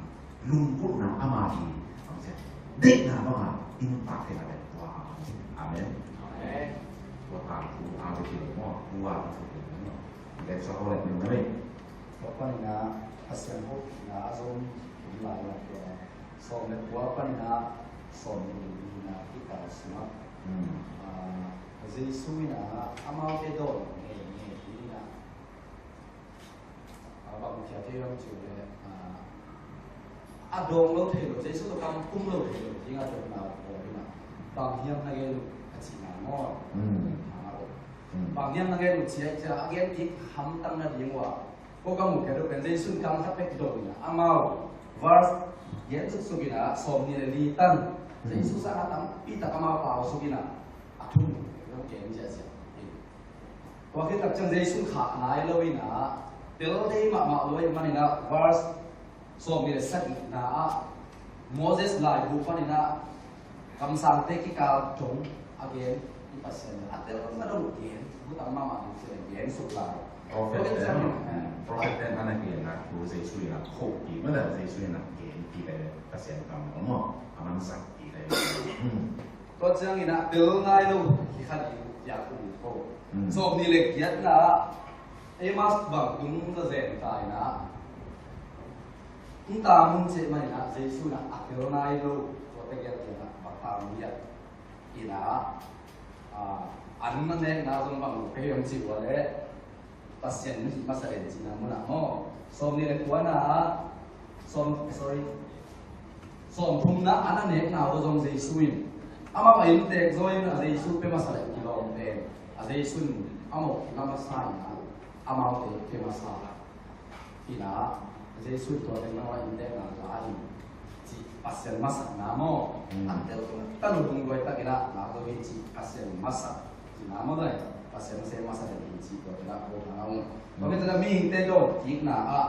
lunggulhna, ama i, ama i deihna banga i nuntak theihna pen tua a. Amen. Amen. Tua tangthu a bek hi lo maw, tua a bek hi lo maw. Tua panin a Pasian hopihna a zom lai na tua, sawm le kua panin a sawm le nihna kikal sungah, hmm, ah, Jesu in a amaute dawn ngeingei in a, a bang khia thei hiam cih leh, a, a dawng lo thei lo, Jesu tawh kam pum lo thei lo ding a dawngna bawl in a, bang hiam na gen uh a cihna maw. Mm. A, mm. Bang hiam na gen uh ci a, ci a, a gen kik hamtang nading uh a, ko ka muh khit uh pen Jesu in kam khat bek dawng in a, amau verse gen suksuk in a, sawm nih le li tan, mm, Jesu sang a tampi tak amau pau suk in a, a thum lo gen ziahziah. Tua khit tak ciang Jesu khah nai lo in a, tel thei mahmah lo ahih manin a, verse sawm nih le sagihna ah Moses laibu panin a kamsangte kikal dong a gen i Pasian a tel mahmah lo gen, bu tam mahmah ding ci leng gen suk lai. Prophet tua khit tak ciang, eh, prophet ten a na gen a thu Jesu in a khoh kik, mah Jesu in a gen kik a Pasian kam lo maw, a mansak kik a. Hmm. Tua ciangin a tel nai lo hi kha ding, tia kum ko. Mm. Sawm nih le giatna ah Emmaus bang tung zazen ta in a, nta mun cih manin a Jesu in a a tel nai lo, tua te giat in a bang ta mun giat in a, a, an na nekna zong bang lo pe hiam cih uh a leh, Pasian hih masa den cihna munah maw. Sawm nih le kuana ah, sawm, sorry, sawm thumna a na nekna uh zong Jesu in amah a inntek zaw in a Jesu pia masa le kilawm pen a Jesu in amau na masa in a amaute pia masa in a Jesu in tua teng nang a inntekna la in cih Pasian masakna maw. Mm. An tel tung ta lo tung duai takin a lak lo hi cih Pasian masak cihna maw dai. Pasian sem masa den hi cih tua tena ko na ung. Mm. Tua mi tena mihingte dawn kikna ah,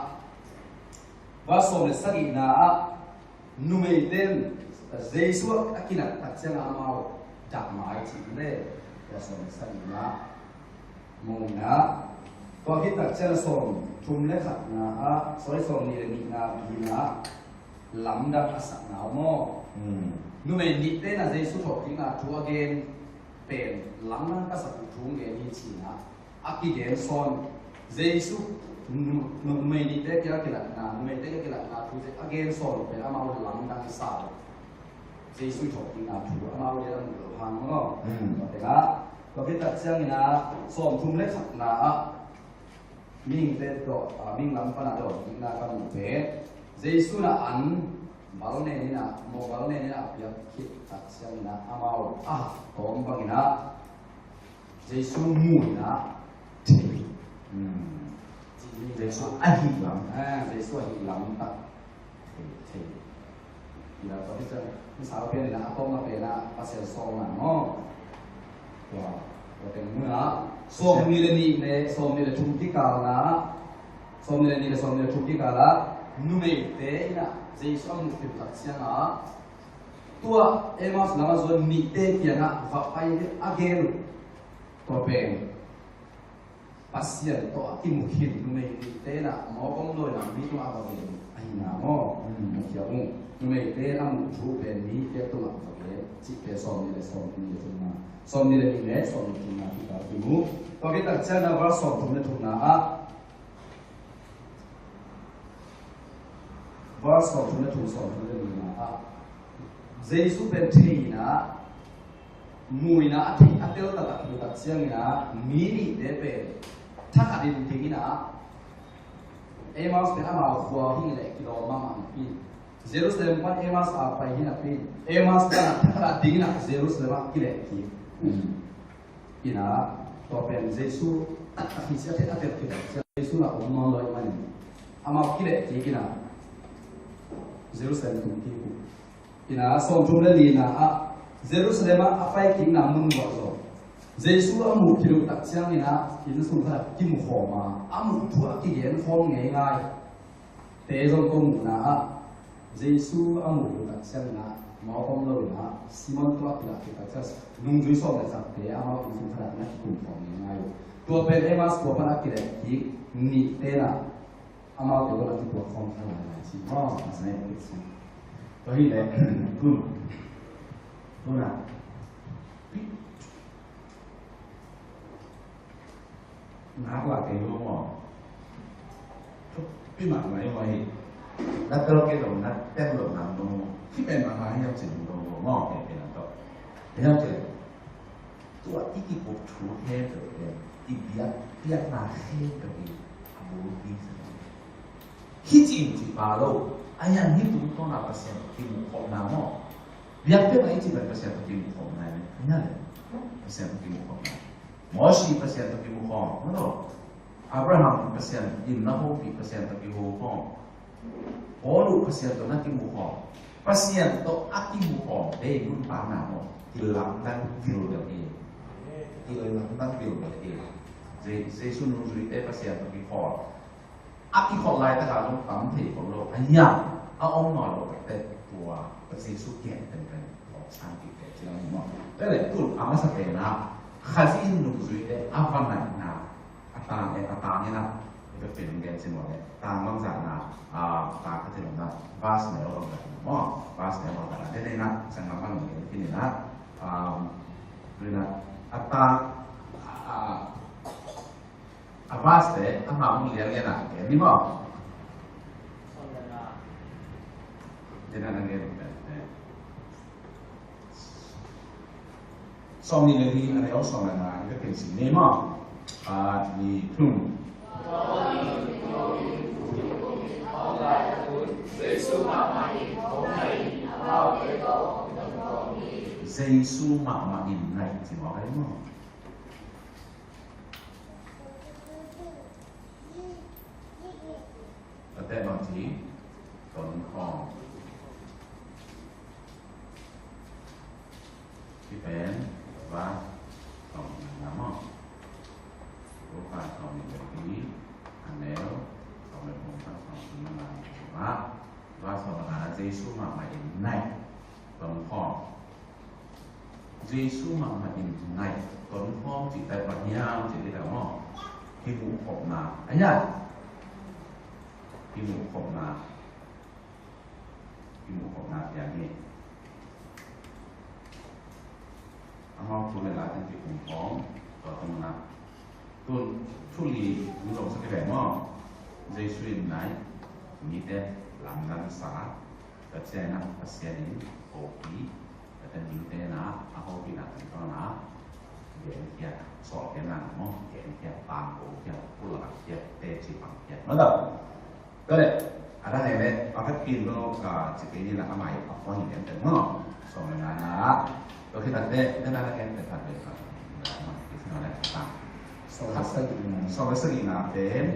verse sawm le sagihna ah, numeite in Jesu a kinat tak ciang a amau dak mai cih le, verse sawm le sagihna. Mawngna. Tua khit tak ciang a sawm thum le khatna ah, sorry, sawm nih le nihna bina lamdang a sakna uh maw. Hmm. Numei nihte in a Jesu thawhkikna thu a gen pen lamdang ka sak uh thu gen hi ci-in a, a kigen sawn Jesu nu-, numei nihte kiang a kilatna, numeite kiang a kilatna thu a gen sawn uh pen amau lamdang sa uh. Jesu thawhkikna thu amau lian a mu lo hang maw. Hmm. Tua tengah, tua khit tak ciangin a, sawm thum le khatna ah, mihingte tawh, ah, mihing lam pan a dawnkikna ka muh pen, Jesu in ah an bal nen in ah, mawh bal nen in ah a piak khit tak ciangin ah amau a hak tawm bangin ah Jesu mu in ah thei. Hmm. Jesu a hih lam. Ah, Jesu a hih lam tak thei, thei. Ina tua hi ciang, misa pen ina a tawpna pen ah Pasian sawlna maw. Tua, tua teng mun ah sawmnih le nih le sawmnih le thum kikal ah, sawmnih le nih le sawmnih le thum kikal ah numeite in ah Jesu a muh khit tak ciang ah, tua Emmaus lam ah zuan mite kiangah va pai a gen uh. Tua pen Pasian tawh a kimu khin numei nihte in ah mawk om lo in ah mi tungah va gen uh ahihna maw? Mm, mu khia uh. Numeite in a muh thu pen mite tungah va gen cih pen sawmnih le sawmnih le thumna, sawmnih le nih le sawmnih le thumna kikal ah kimu. Tua khit tak ciangin ah verse sawmthum le thumna ah, verse sawmthum le thum, sawmthum le nihna ah Jesu pen thei in ah, mu in ah, a thei, a tel taktak, mu tak ciangin ah mi nihte pen thakhatin dingin ah, Emmaus pen amau khua hi leh kilawm mahmah napi, Jerusalem pan Emmaus a pai hi napi, Emmaus pan ah thakhat a dingin ah Jerusalem ah kileh kik. In ah tua pen Jesu taktak hi sia, a tel taktak hi sia, Jesu in ah om nawn lo ahih manin amau kileh kik in ah Jerusalem tung kik uh. In ah sawmthum le lina ah Jerusalem ah a pai kikna mun guah zaw Jesu a muh khit uh tak ciangin ah inn sung khat ah kimu khawm a, a muh thu a kigen khawm ngeingai. Te zong ko muhna ah Jesu a muh khit uh tak ciangin ah mawk om lo in ah Simon tungah kilak khit tak ciang nungzui sawm le zakte amau inn sung khat ah na kikum khawm ngeingai uh. Tua pen Emmaus khua pan a kileh kik nihte in ah amaute tawh a kituak khawm kha lailai ci maw? A sa ngai pek ci. Tua hi leh tun, tun ah pi, nak la kei lo maw? Pi mah mai maw hi. Na tel kei lo, na tel lo nang lo maw? Hi pen mah mah hiam ci lo maw? Pen pen tawh hiam ci. Tua i kikup thu khempeuh pen i biak, biakna khempeuh i a bul ding sa hi. Hih ci in ci pah lo. A hiang hih tungtawn a Pasian tawh kimuh khopna maw? Biak peuhmah i cih pen Pasian tawh kimuh khopna hi. A hiang le Pasian tawh kimuh khopna. Mosi Pasian tawh kimuh khawm maw? Abraham Pasian in na hopih, Pasian tawh kiho khawm. Paul uh Pasian tawh na kimuh khawm. Pasian tawh a kimuh khawmte i nuntakna maw, kilamdang vilvel hi. Kilamdang vilvel hi. Je-, Jesu nungzuite Pasian tawh kikhawm. A kikhawm laitak ah zong tam thei khawm lo. A hiang a om nawn lo, tua Jesu kiang teng teng khawm sang kik teh ci lam hi maw. Tua leh tun a masa pen ah Khazih in nungzuite a va naihna a tang e, a tang in ah, i ka pin gen sin maw le, tang bangzah na, a, tang ka thil na, verse neu bangzah na maw, verse neu bangzah na, den in ah, sang lam bang neu khin in ah, um, rin ah, a tang, a, a, a verse te, a ma mung liang liang ah, gen ni maw. Den ah na gen, eh. Sawmnih le li, a neu sawm le nga, i ka khen sin ni maw? Khat, nih, thum. Jesu mahmah in naih ci maw, kai maw? Tate mah ci, tonkhawm. Hih pen verse sawm le nga maw? Luka sawmnih le li, a neu sawm le thum pan sawmthum le nga, verse sawm le nga, Jesu mahmah in naih, tonkhawm. Jesu mahmah in naih, tonkhawm cih tak bang hiam cih leh maw, kimuh khopna, a hiam? Kimuh khopna. Kimuh khopna piang hi. Amau thu le la teng kikum khawm, tua teng na. Tun thu li hong zong sak hi ve maw? Jesu in naih, mite lamdang sa, tua ciang in ah Pasian in hopih, tua teng mite in ah a hopihna teng tawh na genkhia, sawlkhia na maw, genkhia, tangkokhia, pulakkhia, teci pangkhia. Maw tua. Tua leh, A dang ei leh a vekpi in lo, ah, ci kei ni la, a mai a puan in en tel maw. Sawm le ngana. Tua khit tak teh, den a la en tel khat ve khat. Sawm le sagihna. Sawm le sagihna pen.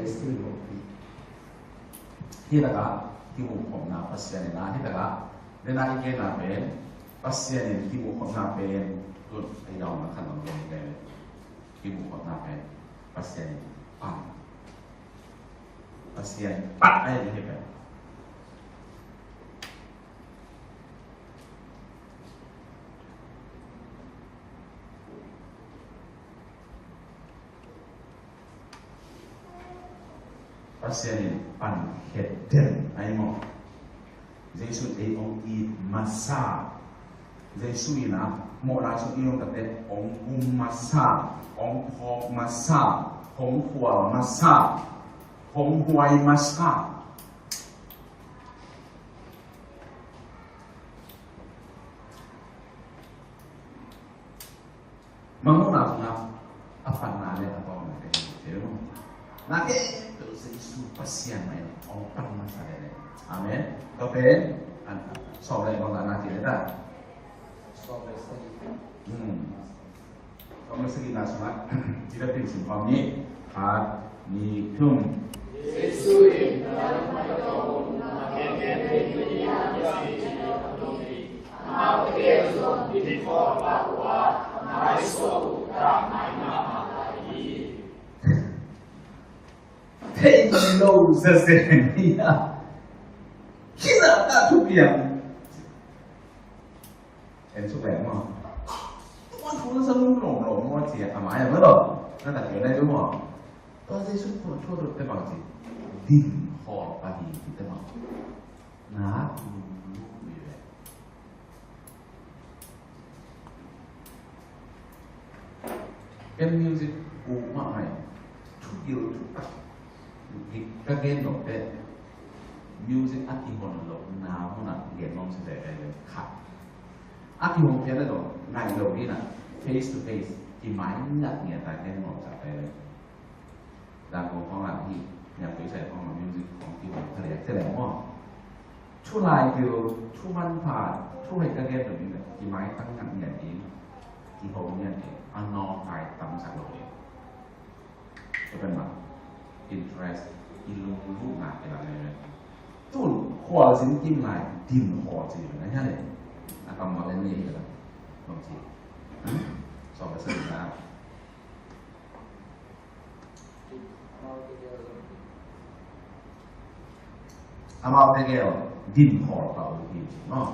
Hih takah kimuhkhopna Pasian in a, hih takah den a i genna pen Pasian in kimuhkhopna pen. Tun a i dawnna khat lam dong pen. Kimuhkhopna pen Pasian in pan. Pasian pan a i hi pen. Pasian in pan het den a hi maw. Jesu in ei hong it masa. Jesu in a mawhna sung i om takte hong gum masa, hong phawk masa, hong khual masa, hong huai masa. Mangmuhna sungah a panna le a tawpna te hi te lo. Na ke to Jesu Pasian mai hong pan masa le le. Amen. Tua pen an sawm le bang na ti le ta. Sawm le sagih. Hmm. Sawm le sagihna sungah ci le pin sim khawm ni. Khat, nih, thum. Jesu in Thei lo zazen hi a. Kizah ta thupiang. En suk leh maw. Tua thu na sa lum lawm lawm maw ci a mai a maw lo. Na ta kio na lu maw. Tua Jesu tua thu a dot te bang ci. Din khawl pa hi ci te bang. Na lum lum lum lum. Ken music uh mah ngai. Thugil thutak. Ka gen nop te music a kihon lohna munah gen nuam se ve ve khat. A kihong phian le dong ngai lo hi na face to face kimai ngat ngiat a gen nuam sa ve ve. Dang kong khong lam hi niam tui sai khong lam music khong kihong thale thale mo. Thu lai kio thu manpha thu hei ka gen lo hi na kimai tang ngat ngiat hi kihong ngiat hi a nong kai tam sa lo hi. Tua pen mah interest i lungluhna i la le. Tun khualzin kim lai din khawl ci ve na hia le. A kam mah le ni hi la. Bang ci. Sawm le sagihna. Amau tegel din khawl pa uh hi ci maw.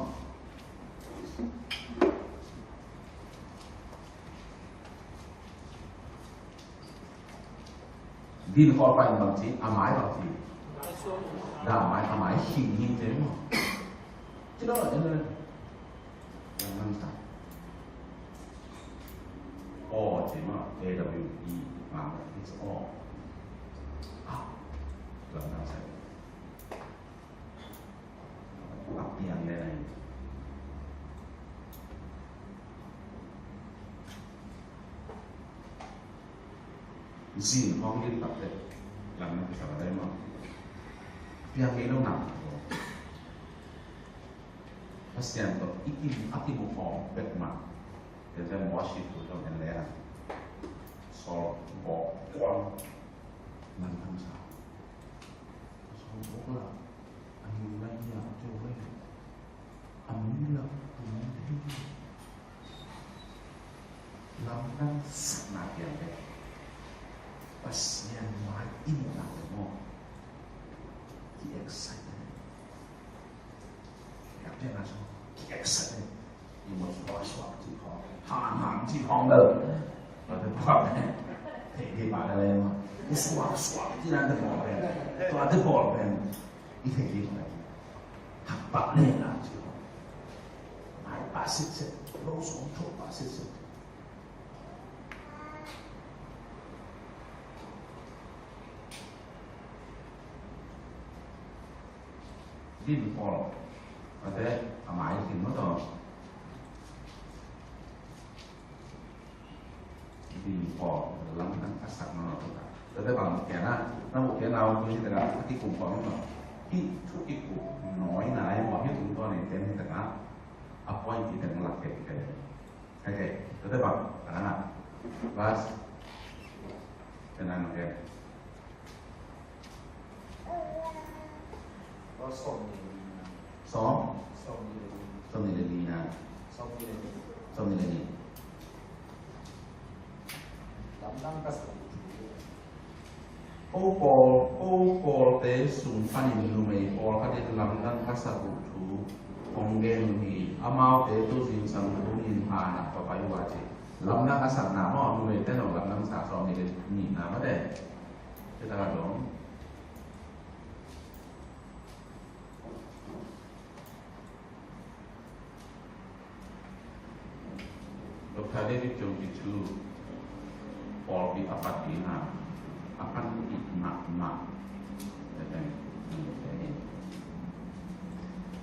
Din khawl pa in bang ci, a mai bang ci. Da a mai, a mai hing hing te maw. Ci lo lo, ci lo lo. Yang nang sa. Aw ci maw, A W E, ma, it's aw. Ah, lam nang sa. A piang le nai. Zin hong lim tak te lam na kisa ka dai maw. Piang ngei lo na. Pasian tawh i kim a kim uh hawm bek mah. Te te worship tu tawh en le na. Sawl bawk kuang. Nan tham sa. Sawl bawk la. A nung lai nia a tua lai. A nung lai a tua lai. Lamdang sakna piang te. Pasian mai i muhna te maw. Ki excite. Ki excite. I muh suaksuak cih khawng, hanghang cih khawng bel. Tua te bawl pen. Thei ding mah ka lem a. I suaksuak cih dan te bawl pen. Tua te bawl pen. I thei ding mah. Hak pah nen a cih khawng. Ngai pah sitset. Lo sawm tho pah sitset. Din khawl. A te, a mai khin maw tawh. Din khawl, lamdang a sak maw tawh. Tua te bang kian a, na buk kian a, tua hi te ka, a kikum khawl maw tawh. Hih thu kikup nawina i maw, hih tungtawn in ken hi takah a point i teng lak kei kei. Okay, tua teh bang a na verse tena no ken. Verse sawm ni le nina. Sawm? Sawm ni le nina. Sawm ni le nina. Sawm ni le nina. Sawm ni le nina. Lamdang ka sak uh thu. Ko Paul, ko Paulte sung panin numei pawlkhat in lamdang ka sak uh thu hong gen uh hi. Amaute tu zingsang thu min hana ka pai uh a ci. Lamdang a sakna maw, numeite nong lamdang sa sawm ni le nihna mate. Cita ka dong. Doctor David Chung kici pawlpi a pat ding a, a pan it mahmah.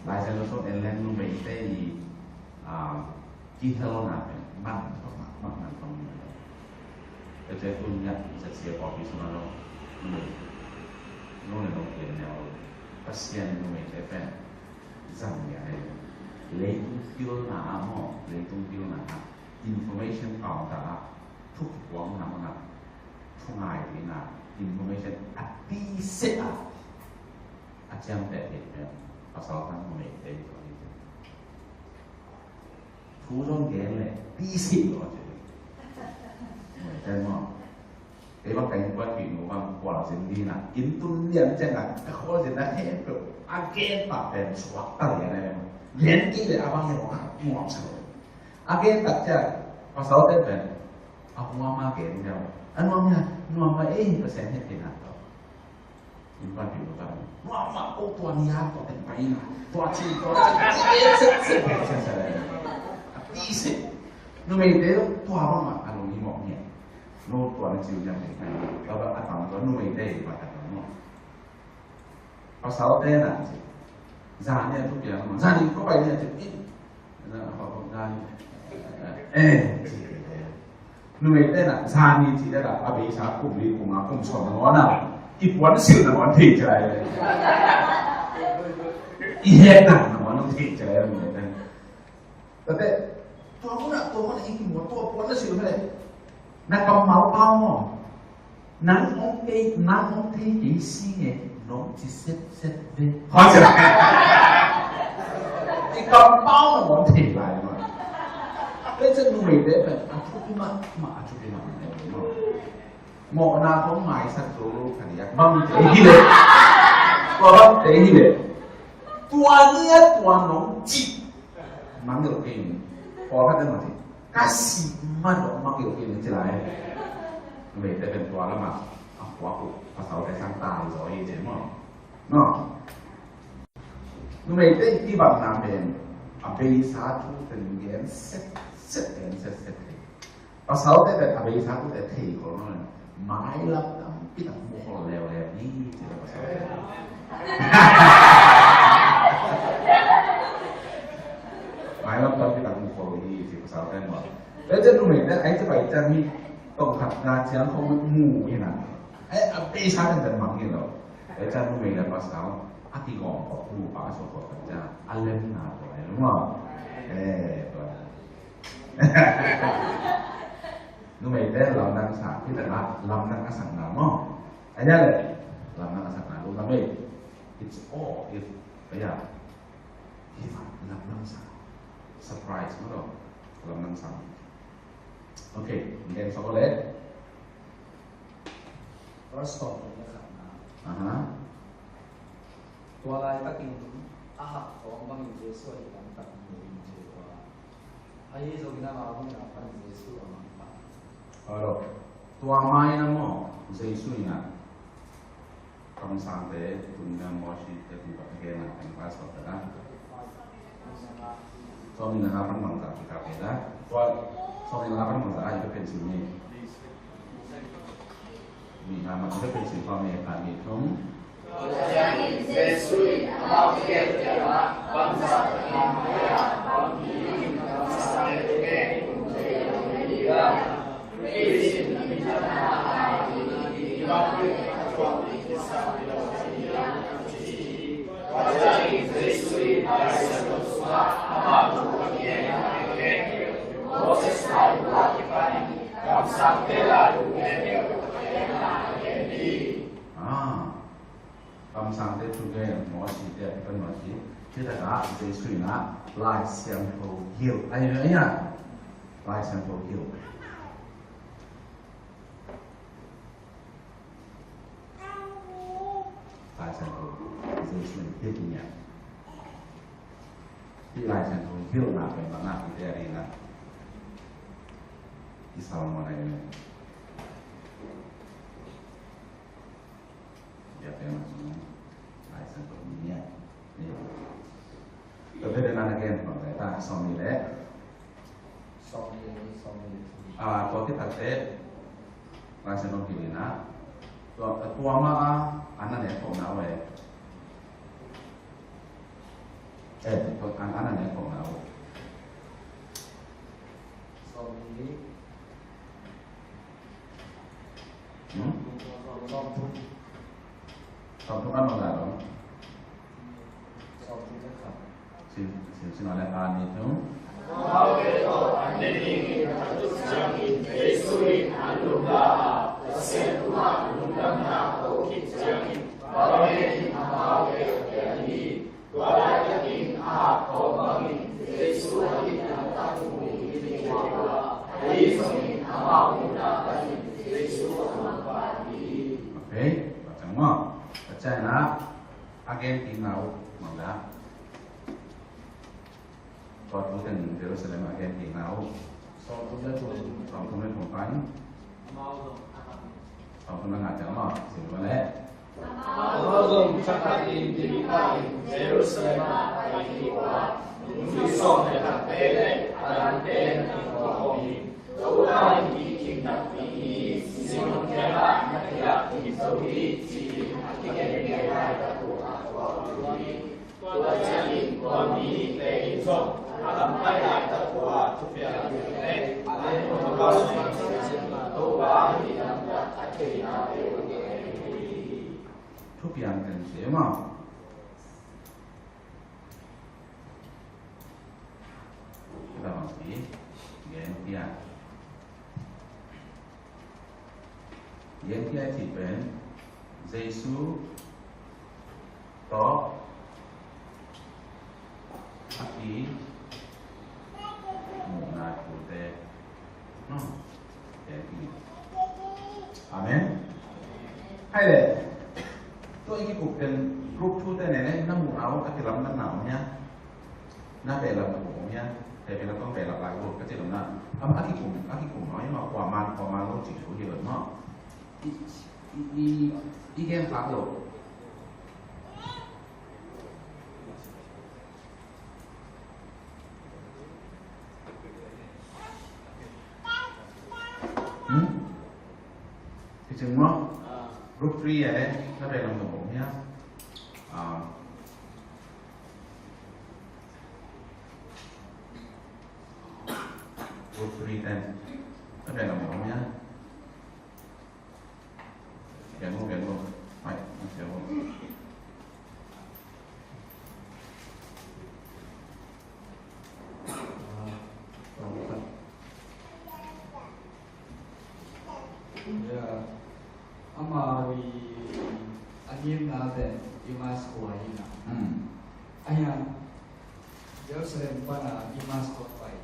Lai Siangtho sung en leng numeite i, ah, kihelna pen man mahmah, man mahmah. Tua ciang tuni-a Z C A pawlpi sungah zong numei, numei zong kihelna uh. Pasian in numeite pen zang hi a, leitung pilna ah maw, leitung pilna ah, information counter ah, thu kikuang na mah na, thu ngai ding a, information a tisik a, a ciamteh ding pen pasal tang numeite hi. Thu zong gen leh tisik lo ci. Numeite maw. Kei bang ka innkuanpihnu bang khualzin ding a, inn tun lian ciangin ka khualzin na khempeuh a gen pah pen suakta lian a, gen kei leh a bang hi lo, nuamsa lo. A gen tak ciang pasalte pen a nuam a gen ding a, a nuam hi a, nuam mah ei, Pasian hehpihna tawh. Innkuanpihnu ka, nuam mah, ko tua ni a, tua teng pai na, tua ci, tua ci, a ci, a ci, a ci. Numeite tua bang mah a lung hi mawk hi. No tua na ci uh hiam, tua bang a tam tua numeite hi mah a tam maw. Pasalte na ci. Zan ni a thupiang maw. Zan ni ko pai ni a ci. Na, ko, ko, zan ni. Eh, ci. Numeite na, zan ni ci le la, a beisa kum li, kum nga, kum sawm nangawn a, i puan silh nangawn thei ci lai. I hekna nangawn thei ci lai, numeite. Tate, tua mun ah, tua mun ah i kimuh tua puan na silh mah leh, na kammal pau maw. Nang hong thei, nang hong thei kei sing e, nong ci setset ve. Hong ci lai. I kampau nong hong thei lai mah. Tua ciang numeite pen a thupi mahmah, a thupi mahmah. Mawhna hong maisak zo lo ka diak. Bang te hi leh. Tua bang te hi leh. Tua ni a tua nong ci. Mangngilh kei in. Pawlkhat in mah ci. Ka sih mah dong mangngilh kei in ci lai. Numeite pen tua lamah a khuak uh pasalte sang tai zaw hi ci maw. No. Numeite i kibangna pen a beisa thu pen gen setset, gen setset thei. Pasalte pen a beisa thute thei khol nawn lo. Mailam tampi tak mu khol leuleu ni, ci le pasalte. Mailam tampi tak mu khol ni, ci pasalte maw. Tua ciang numeite, ai ci pai ciang mi tong khat na ciang khong mu hi na. Ai a beisa pen pen mang hi lo. Tua ciang numei le pasal a kigawm khol, nupa a suak khol khat ciang a lemna tua hi lo maw. Eh, tua. Numeite lamdang sa, hi takah lamdang a sakna maw. A ya le, lamdang a sakna, lungdam ei. It's all if, a ya. Hi fa, lamdang sa. Surprise maw lo. Lamdang sa. Okay, ngen sa ko le. Verse sawm le khatna. Aha. Tua laitakin a hak khawng bangin Jesuh a hih lamtak mu in ci uh a, ahi zongin amau in a pan Jesuh a mang pah. Hello. Tua mai-in ah maw, Jesuh in ah kamsangte, tuni-in ah Moses te tua a gen a, kan pa sawt ta. Sawmnih le nga pan bangzah kikap hi a. Tua sawmnih le nga pan bangzah a i pen sin ni. Ni nga ma i pen sin pa me ka ni thum. Ah, kamsangte thu gen, Mawsi te a kipan Mawsi. Hih takah Jesu in ah Lai Siangtho hilh. Ai, ai, ai. Lai Siangtho hilh. Lai Siangtho Jesu in hilh hi. Hih Lai Siangtho hilhna pen bang a hih te a ding a, i Solomon a i men. Bia pen a sung Lai Siangtho ni a. Ni. Tua pen a na gen bang te ta sawm ni le. Sawm ni le, sawm ni le. Ah, tua kipat te Lai Siangtho hilhna. Tua, tua ma a, an na ne khawm na uh e. Eh, tua an, an na ne khawm na uh. Sawm ni. Hmm? Sawm thum. Sawm thum an bang la dong. Sawm thum le khat. Sin, sin, sin le khat ni thum. Okay, tua ciang maw. Tua ciang a, a gen kikna uh, mangda. Tua thu teng Jerusalem a gen kikna uh. Sawm thum le thum. Sawm thum le thum pan. Sawm thum le nga ciang maw. Sim ko le. Amau zong thakhatin ding takin Jerusalem ah pai ding uh a, nungzui sawm le khatte le a dangte na kingkhawm hi. Topa in mi khintak ding hi, Zion kiangah na kiat ding zo hi, ci-in a kigen gen laitak uh a thuak uh hi. Tua ciangin tua mite in zong a lam pai laitak uh a thupiang ding teh a len uh a Topa hi lamtak a theina uh hi. Thupiang teng te maw. Tua bang ci, gen piang. Gen piang cih pen Jesu tawh a kimuhna thute. Amen. Hai le. Tua i kikup pen group thute ne le na muhna uh a kilamdanna om hia? Na behlap na om hia? Te pen a tong behlap lai group ka ci lam na. Am a kikum, a kikum no, i ma kua man, kua man lo ci thu hi lo no. I, i, i, i gen khak lo. Hmm? Kicing mo? Group three ya, eh? Siapa yang nonton ya? Ah. Group three ten. Siapa yang nonton ya? Pian mo, pian mo. Mai, mai, pian mo. Ya, amau i a ngimna pen Emmaus khua hi na. Hmm. Ahi hang Jerusalem pan a Emmaus khua pai.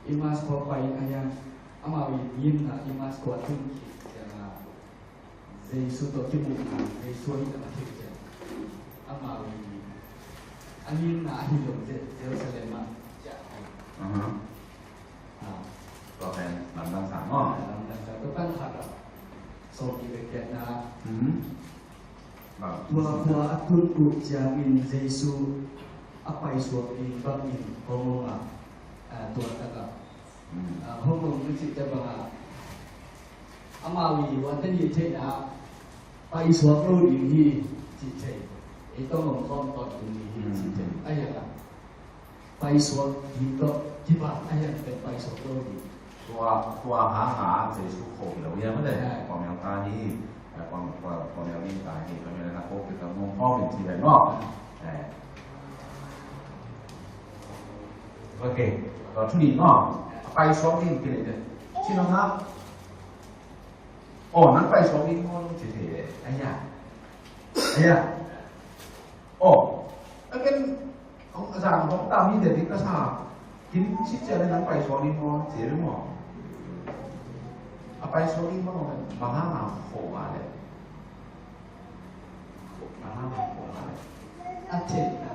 Emmaus khua pai in ahi hang amau i ngimna Emmaus khua tun khit ciang a Jesu tawh kimuhna, Jesu ahi na thei ciang amau i a ngimna ahi lo Jerusalem ah ciah. Aha. Ah. Tua pen lamdang sang maw? Lamdang sang tua pan khat ah. Sawm nih le giatna. Hmm. Tua khua a tun uh ciangin Jesu a paisuak ding bangin hong om a, ah, tua takah, ah, hong om na cihte bangah amau i wante nih theihna ah paisuak lo ding hi cih thei. Ei tawh om khawm tawntung ding hi cih thei. Ahi a paisuak ding tawh kibang ahi a pen paisuak lo ding. Tua, tua hanga Jesu kho hi lo hiam a le? Kua mial ta hi, kua, kua, kua mial ding ta hi, kua mial na kho kei ta mong khawm in ci ven maw? Eh. Ok. Tua thu nih maw? A pai suak ding kileh te. Ci nong na. Aw, nang pai suak ding maw nong ci thei leh. Aya. Aya. Aw. A ken, a zang hong tam hi te ding ka sa. Kin ci cia le nang pai suak ding maw? Ci le maw? A pai suak ding maw? Bang hang a kho a le. Bang hang a kho a le. A thei na.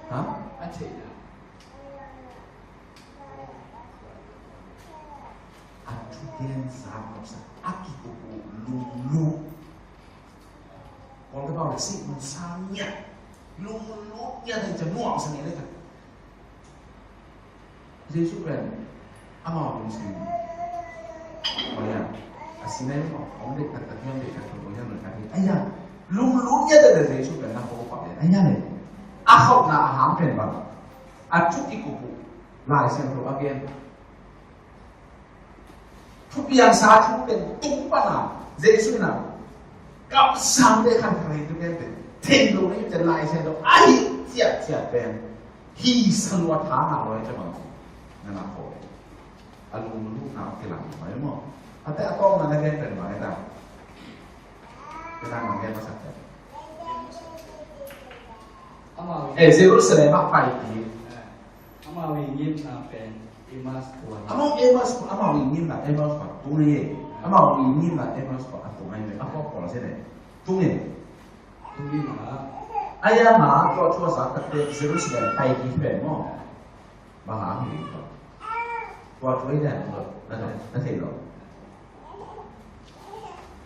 Ha? A thei na. A thugensa khopsa a kikup uh lunglut. Kawlgam ah le sih mun sa ngiat. Lunglut ngiat a i ca nuamsa ngiat a i ca. Jesu pen amau lungsim. Aya, a sinai maw, hong deih taktak hiam, deih taktak lo hiam, lo taktak hiam. Aya, lunglut ngiat a Jesu pen na ko pa pen. Aya le. A khopna a hang pen bang. A thu kikup uh. Lai Siangtho a gen. Thupiangsa thu pen tung pan a, Jesu in a, kamsangte khankhat hi tu pen pen, thei lo hi pen Lai Siangtho a hi ciatciat pen, hi sa lua tha ngah lo hi pen bang, na na ko. A lunglut na kilang lo hi maw. A te a tawpna na gen pen bang hi ta. Te na na gen masak pen. Amau, eh, Jerusalem ah pai kik. Amau i ngimna pen Emmaus khua. Amau Emmaus khua, amau i ngimna Emmaus khua tung e. Amau i ngimna Emmaus khua a tung e. A khua khua se ne. Tung e. Tung e na. Aya na tua tua sa takte Jerusalem pai kik pen maw. Bang hang hi tua. Tua tua i dan tua. Na thei lo.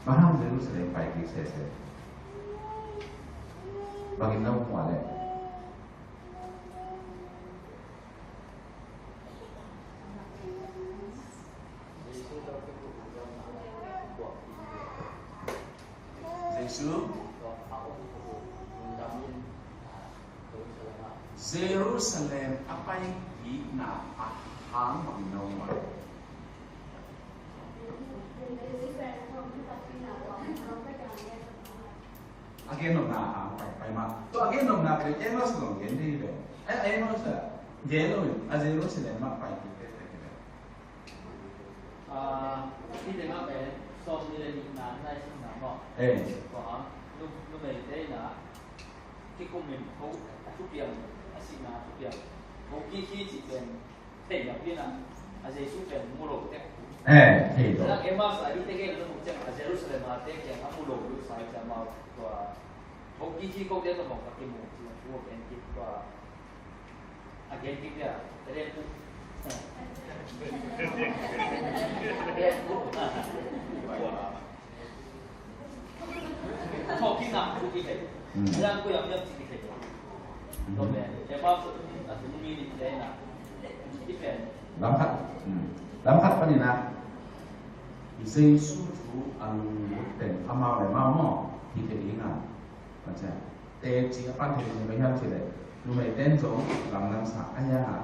Bang hang Jerusalem pai kik sese. Bang in na um le. Jesu. Jerusalem a pai kikna a hang bang no ma. A gen nopna a hang pai, pai ma. Tua a gen nopna pen Emmaus zong gen ding hi ve. Ai, Emmaus a gen lo in a Jerusalem mah pai kik pekpek hi ve. Ah, hih tengah pen sawmnih le nihna nai simna maw? Eh. Tua hang, nu, numeite in a kikum in ho, a thupiang, a sihna a thupiang. Ho kikhi cih pen thei napi in a, a Jesu pen mu lo tek. Eh, thei lo. Tua Emmaus a hih tengah na mu ciang a Jerusalem a te kiang a mu lo lo sa ciang amau tua ho kikhi kote tawh mawk a kimu cih a thu a gen kik tua. A gen kik dia, a gen kik. A gen kik. A thawk kik nak kik kik. Hmm. A yang ko yang yang kik kik. Hmm. Tua pen, e pa ko, a tung mi ni te na. Kik pen. Lam khat. Hmm. Lam khat panin a. Jesu thu a lunglut pen amau le amau maw. Kik kik ding a. Macam. Teci a pan thei numei hiam cih leh, numei ten zong lamdang sa a hiang a.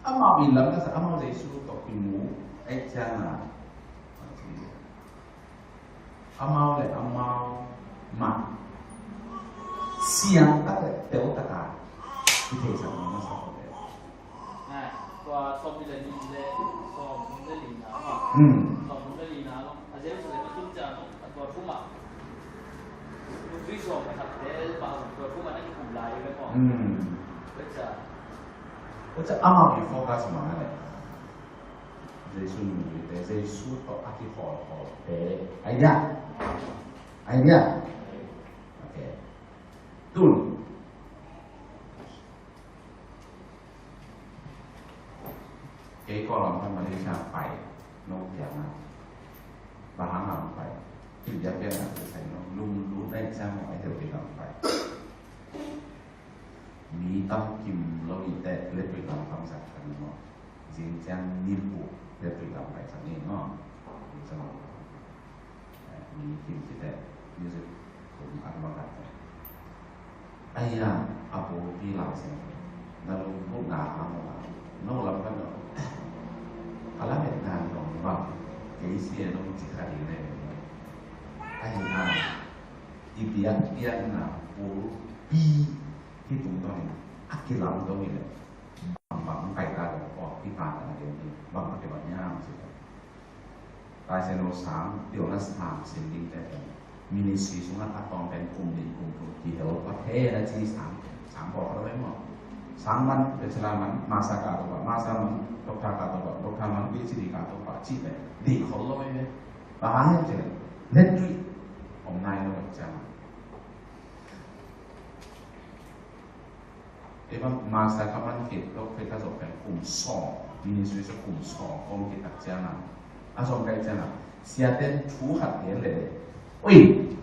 Amau i lamdang sa, amau Jesu tawh i mu, a hiang a. Amau le amau mah siang tak le teu tak a i theisak masa ko le. Ah, tua sawmnih le nih le sawmnih le lina maw. Hmm. Sawmnih le lina maw. A Jerusalem a tung ciang maw. A tua thu mah. Tui sawm khat te mah tua thu mah na kikum lai ve maw. Hmm. Tua ciang. Tua ciang amau i focus mah le. Jesu nungzuite, Jesu tawh a kikhawlkhawlte. Ai dia. Ai dia. Ok. Tun. Kei Kawlgam pan Malaysia pai, no kiang a. Bang hang lam pai. Kin dia pian a sai no. Lunglut nai ciang a pai, tel pi lam pai. Mi tam kim lo i te, le pi lam kam sak kan no. Zing ciang ni pu, le pi lam pai sak ni no. Ni ciang. Mi kim ci te, music kum an bang khat. Aya, a pawlpi lam se, na lungkupna a hang a, no lam kan no. A lam et na no bang, kei sia no ci kha ding ne. Aya, i biak biakna pawlpi hi tung dong in, a kilam dong in le. Bang bang pai Bang a kibang hiam cih leh, Lai Siangtho sang, pil na sang sin ding te pen, ministry sungah a tawm pen kum nih kum thum kihel pah hen a ci sang, sang bawl kha lo ve maw. Sang man, bachelor man, master kah tawh pah, master man, doctor kah tawh pah, doctor man, PhD kah tawh pah cih pen deih khol lo ve. Bang hang hiam cih leh, lettuih om nai lo ve ciang a. Kei bang master ka man khit, doctorate ka zawh pen kum sawm, ministry sa kum sawm om khit tak ciang a, a sawm ka hih ciang a, siate'n thu khat gen leh, oi,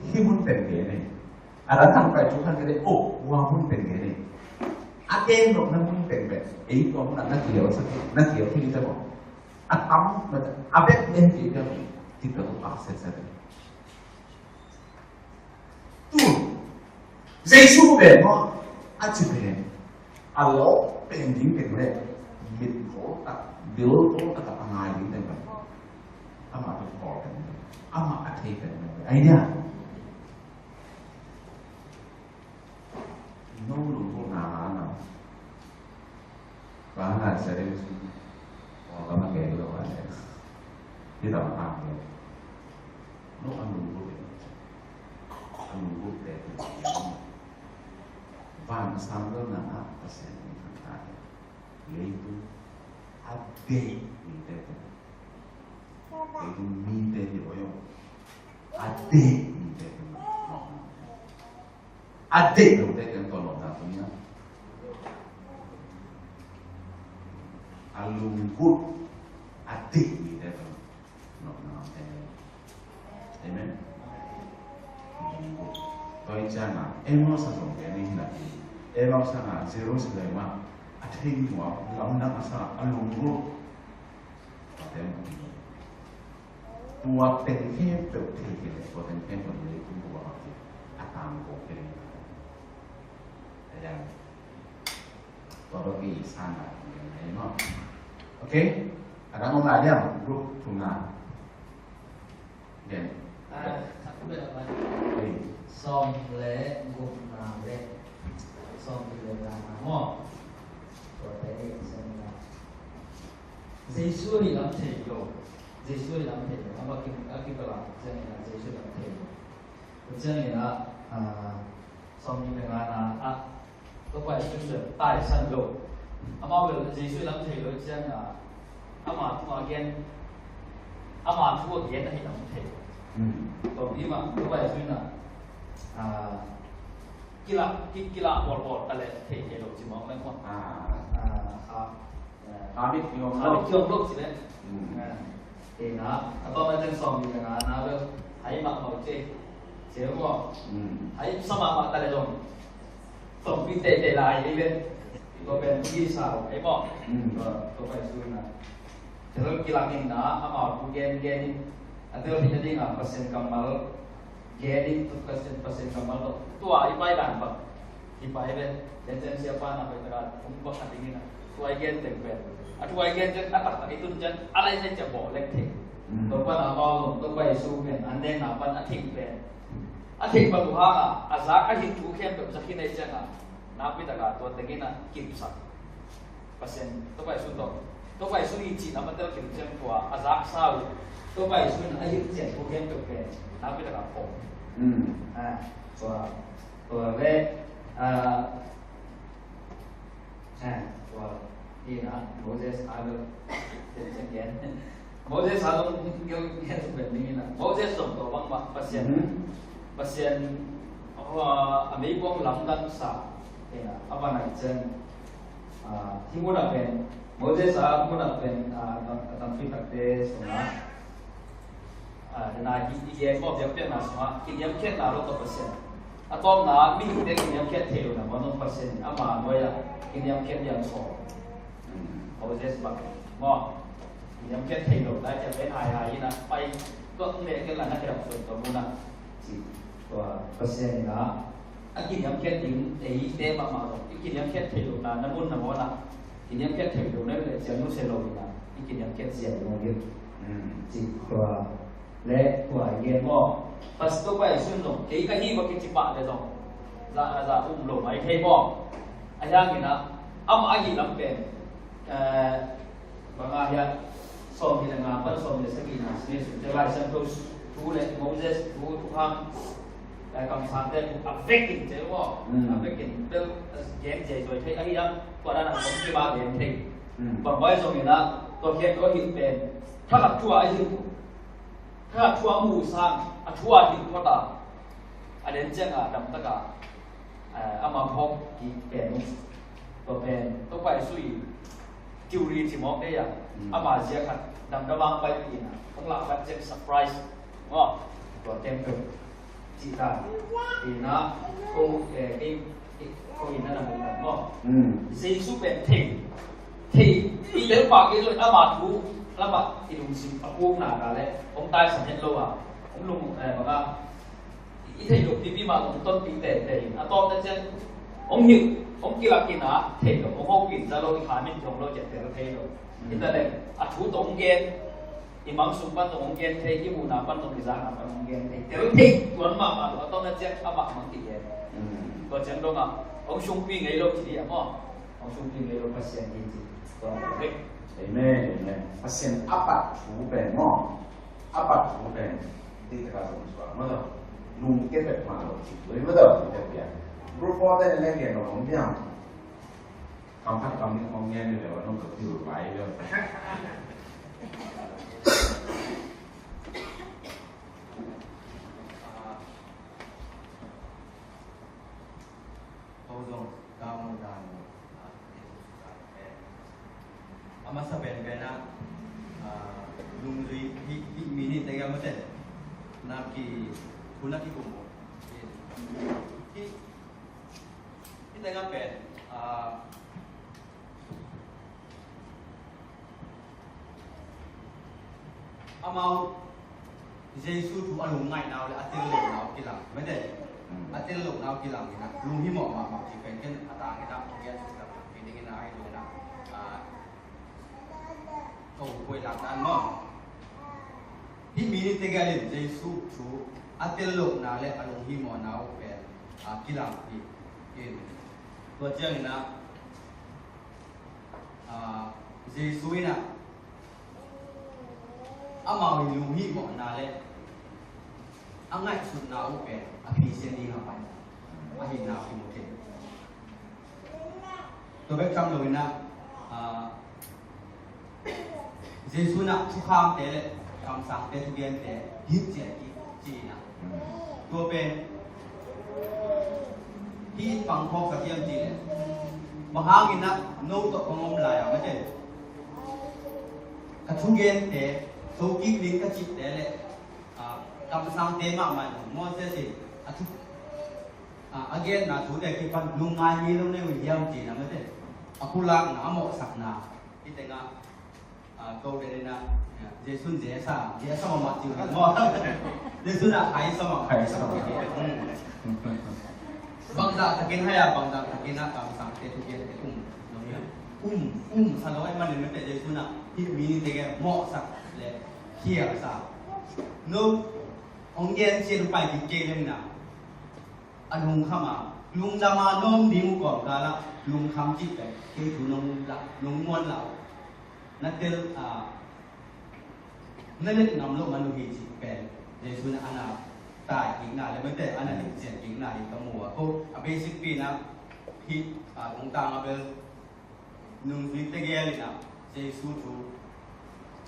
hih mun pen gen e. A dang tang pai thu khat gen leh, oh, hua mun pen gen e. A gen nopna mun pen pen, ei tua mun ah na kiel sa, na kiel khin i ta maw. A tam, a bek gen kei piang, kipia ko pak set set. Tu Jesu pen maw, a ci pen, a lawh pen ding pen leh, mit kawl tak, bil kawl tak a ngai ding pen leh, amah pen kawl pen leh, amah a thei pen leh, ai dia. No lungkimna ngah a, bang hang a sia ding, kawl ka ma ngei lo a leh, hi tam a ngei. No a lungkim, a lungkimte pen, van a sang lo na a, Pasian in thangta hi. Leitung a deih mite pen, leitung mite hi lo hi. A deih mite pen, a deih lote pen tua nopna tung hi a. A lungkut, a deih mite pen nopna pen. Amen. Lungkut. Tua hi ciang a, Emmaus a zong pen hi na hi. Emmaus a na Jerusalem a, a thei nuam, lamdang a sa, a lungkut. Tua pen pen khempeuh thei kei leh, tua pen khempeuh leitung bup a kei, a tangko kei leh. Ayan. Tua bek i sang a, ayan, ayan, no? Okay? A dang om lai diam, group thumna. Ayan. Ah, sawm le gukna le sawm le ngana maw. Tua te i sang a. Jesu i lam thei lo. Jesu i lam thei lo. A bang kim, a kim bala, ciangin a Jesu i lam thei lo. Ciangin a, ah, sawmnih le ngana ah, Topa Jesu in taisan lo. Amau bel Jesu i lam thei lo ciangin a, ama thu a gen, ama thu a gen ahi lam thei lo. Hmm. Tua mi mah, Topa Jesu in a, ah, kila, ki, kila bawlbawl ta le thei thei lo ci mawk leng maw. Ah. Ah, ah. Habit kiom lo. Habit kiom lo ci le. Hmm. Ah. Ina, a tawm a teng sawm ni nga na lo. Hai mahmah ci. Ci maw. Hmm. Hai sa mahmah ta le zong. Tawm pi te te lai ei ve. Tua pen pi sa lo ei maw. Hmm. Tua, tua pai su na. Tel kilak in na, amau thu gen gen in. A tel hi na ding a Pasian kammal. Gen in, Pasian, Pasian kammal tawh. Tua i pai dan bang. I pai ve. Len len sia pa na pai taka, kum bang a ding in a. Tua i gen teng pen. A tua i gen teng a taktak i tun ciang, a lai sai cia bawl lek thei. Mm. Tua pan a mau, tua pai su pen, an deng na pan a thing pen. A thing pan uh hang a, a zak a hin thu khempeuh zak hi nei ciang a. Nakpi taka tua teng in a, kipsak. Pasian, Topa Jesu tawh. Topa Jesu i cihna matel kim ciang tua, a zaksa uh. Topa Jesu in a hilh ciang tua khempeuh pen. Nakpi taka pawh. Mm. Ah, tua, tua le, ah, ah, tua, ina, Moses a lo, kim ciang gen. Moses a lo, kim, kim, kim, kim, Moses zong tua bang mah, Pasian. Mm. Pasian, ah, a meikuang lamdang sa, ina, a van ai ciang. Ah, hih munah pen, Moses a munah pen, ah, a tam, a tampi takte sungah, ah, dena hih i gen mawh biakpiakna sungah, kiniamkhiatna lo tawh Pasian. A tawpna, mihingte kiniamkhiat thei lo na, mawh nung Pasian, ama nuai-ah, kiniamkhiat liam saw. Moses bang, maw, kiniamkhiat thei lo, lai ciang pen hai hai ina, pai, tuak leh ken la na kiram suan tua munah. Ci, tua, Pasian ina, A kiniamkhiat ding, eite mahmah zong, i kiniamkhiat theih lohna, na mun na mawhna, kiniamkhiat theih lohna le ciang nusia lo ding a, i kiniamkhiat zia ding om hi. Hmm. Cih tua, le tua i gen maw. Pastor pai sun zong, kei ka hi va kici pah le zong, za, za um lo mai thei maw. A hiangin a, amah a hih lam pen, eh, Bang a hiah sawm nih le nga pan sawm nih le sagihna sung te Lai Siangtho thu le Moses thu, thukham, eh, kamsangte thu a vekin ci maw? Mm. A vekin bel gen ziahziah thei ahi a, tua dan a kong kima gen thei. Mm. Bang vai zong in a, tua khiat tua hilh pen thakhat thu a hilh, thakhat thu a muh sang a thu a hilh tua ta. A den ciang a damtak a, eh, ama phawk kik pen uh. Tua pen Topa Jesu i theory ci mawk dei a. Mm. Ama zia khat damdam a hong paipih in a, hong lah vat ciang surprise. Maw? Tua teng peuh cih ta. Ina, ko, eh, kei, kei, ko ina na mu ta maw? Mm. Jesu pen thei, thei, i lel pah kei lo, ama thu, lamah i lungsim a pukna ka leh hong taisan het lo a, hong lung, eh, bang a, i theih loh pipi mah hong tonpih tete in, a tawpna ciang hong hilh, hong kilak in a, theih loh, hong hopih ta lo, i kha min hong lo, ciah tel thei lo. Mm. Hi ta leh, a thu tawh hong gen, i mang sung pan tawh hong gen thei, i muhna pan tawh, i zahna pan hong gen thei. Tel thei tuan mahmah lo, a tawpna ciang amah mang kigen. Mm. Tua ciang dong a, hong sungpi ngei lo ci dih a maw? Hong sungpi ngei lo Pasian hi ci. Tua maw. Amen, amen. Pasian a pat thu pen maw? A pat thu pen dih taka zong suak maw tawh. Lungkia peuhmah lo ci. Tua maw tawh, lungkia peuh. Group four te ne gen lo hong biang. Kam khat kam nih hong ngen ni le wa nong ka tiu pai le. Ko zong ka mu dan lo. A masa penpen ah, ah, lungzui hih, hih mi nih teng ah mate. Na ki, thu na kikum uh. Hih, hih teng ah pen, ah, amau Jesu thu a lungngaihna uh le a tel lohna uh kilang. Mate. Mm. A tel lohna uh kilang in ah, lunghimawh mahmah cih pen ken a tang in ah, hong gen suk tak pi ding in ah, ahi zongin ah, ah, ka hong koih lak dan maw. Hih mi nih tegel in Jesu thu a tel lohna le a lunghimawhna uh pen, ah, kilang hi in. Tua ciangin ah, ah, Jesu in ah, amau i lunghimawhna le a ngaihsutna uh pen a phisian ding a pai a hihna uh kimu thei. Tua bek tham lo in ah, ah, Jesu in ah thukhamte le kamsangte thugente hilh ciat kik ci in ah. Tua pen hih in pang phawk sak hiam cih leh, bang hangin ah no tawh kong om lai-a mate, ka thugente, thokik ding ka cihte le, ah, kamsangte mahmah in, Moses in a thu, ah, a genna thute kipan lungngai ngei lo na hi uh hiam cih na mate, a pulakna, a mawhsakna, hih teng ah, ah, ko den in ah, Jesu in zia sa, zia sa mahmah ci uh maw. Jesu in ah hai sa mahmah. Hai sa mahmah. Hmm. Bangzah takin hai a, bangzah takin ah kamsangte thugente um, um, um sa lo ahih manin mate, Jesu in ah hih mi nih tegel mawhsak le khial sa. No hong gen ciat uh pai kik kei leng in ah, a lungkham a, lungdam a na om ding uh kawmkal ah lungkham cih pen kei thu nong la, nong muan la uh. Na tel, ah, na let ngam loh man uh hi cih pen Jesu in ah a na tai kikna le mate, a na hilhcian kikna hi ka mu a. Ko a basic pi in ah hih, ah, tungtang a bel nungzui tegel in ah Jesu thu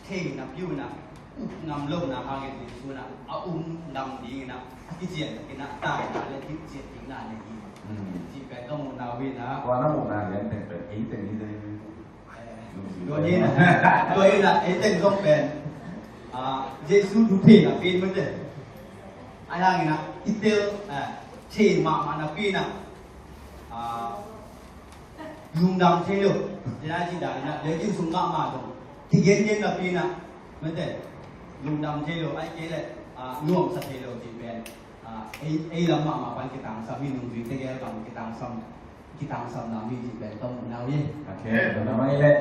thei napi uh in ah, up ngam lohna hangin Jesu in ah a um dam ding in ah, a kician takin ah taina le hilhcian ding na nei hi. Mm. Cih pen ka muhna uh in ah. Tua na muhna lian teng pen ei teng hi ding. Eh, tua in ah, tua in ah ei teng zong pen, ah, Jesu thu thei napi in mate. Ahi hangin ah i tel, eh, thei mahmah napi in ah, ah, lungdam thei lo. Tua in ah cih dan in ah, leitung sung mahmah zong kigen gen napi in ah, mate, lungdam thei lo, ahih kei leh, ah, nuamsa thei lo cih pen, ah, ei, ei lam mahmah pan kitangsam hi, nungzui tegel pan kitangsam, kitangsam nam hi cih pen ka muhna uh hi. Ok, tua na mai leh.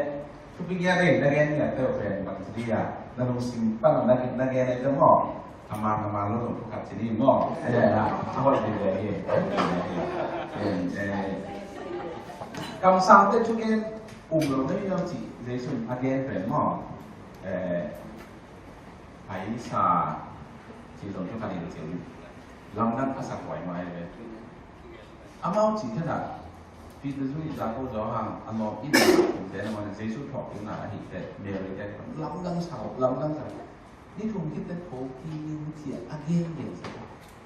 Thupi ngiat ei na gen ngiat teuh pen bang ci ding a, na lungsim pan na gen, na gen ei teuh maw. Ama, ama lo zong thu khat ci ni maw. Eh, na, a hoih ding le hi. Eh, eh. Kamsangte thugen, Um lo mei lo cih Jesu in a gen pen maw? Eh, paisa cih zong thu khat in cih lamdang a sak huai mah ahi ve. Amau cih khat ah Peter, Jakob, Johan, a nawm in a kum te na man Jesu thawh in a ahih teh Mary te lamdang sak, lamdang sak. Ni thum khit teh tho kik ning ci a gen gen sak.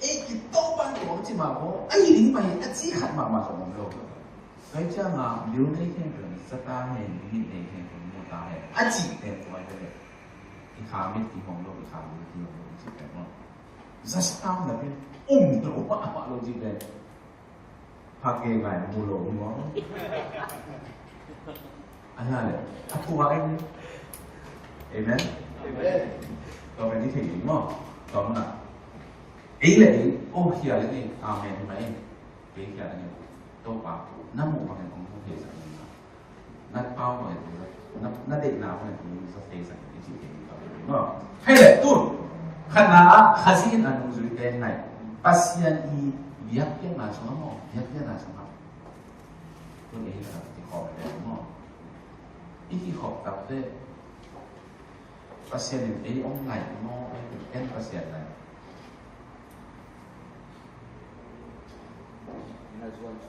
Ei ki Topa tuam ci mah ko, a hi ding mah hi a ci khat mahmah zong om lo. Tua ciangin bill nei khempeuh za ta hen, limit nei khempeuh mu ta hen a cih pen tua hi ve. I kha mit kihong lo, i kha mit kihong lo, i cih pen maw? Za sa tam na pen um lo mahmah lo cih pen. Phak gei ngai mu lo hi maw? A hi a le a tua hi. Amen. Amen. Tua pen i thei ding maw? Tua maw na. Ei le ei, oh, hi a le ei, amen hi mai. Kei hi a le ei. Topa, na muh bangin hong thei sa ning na. Na pau bangin, na, na deihna bangin hong sa thei sa ning i ci thei ding tua pen maw? Hei le, tu. Khatna ah Khazih in a nungzuite ngaih. Pasian i biakpiakna sungah maw, biakpiakna sungah. Tun ei khat kikhop teh maw? I kikhop tak teh Pasian in ei hong ngaih maw, ei en Pasian ngaih.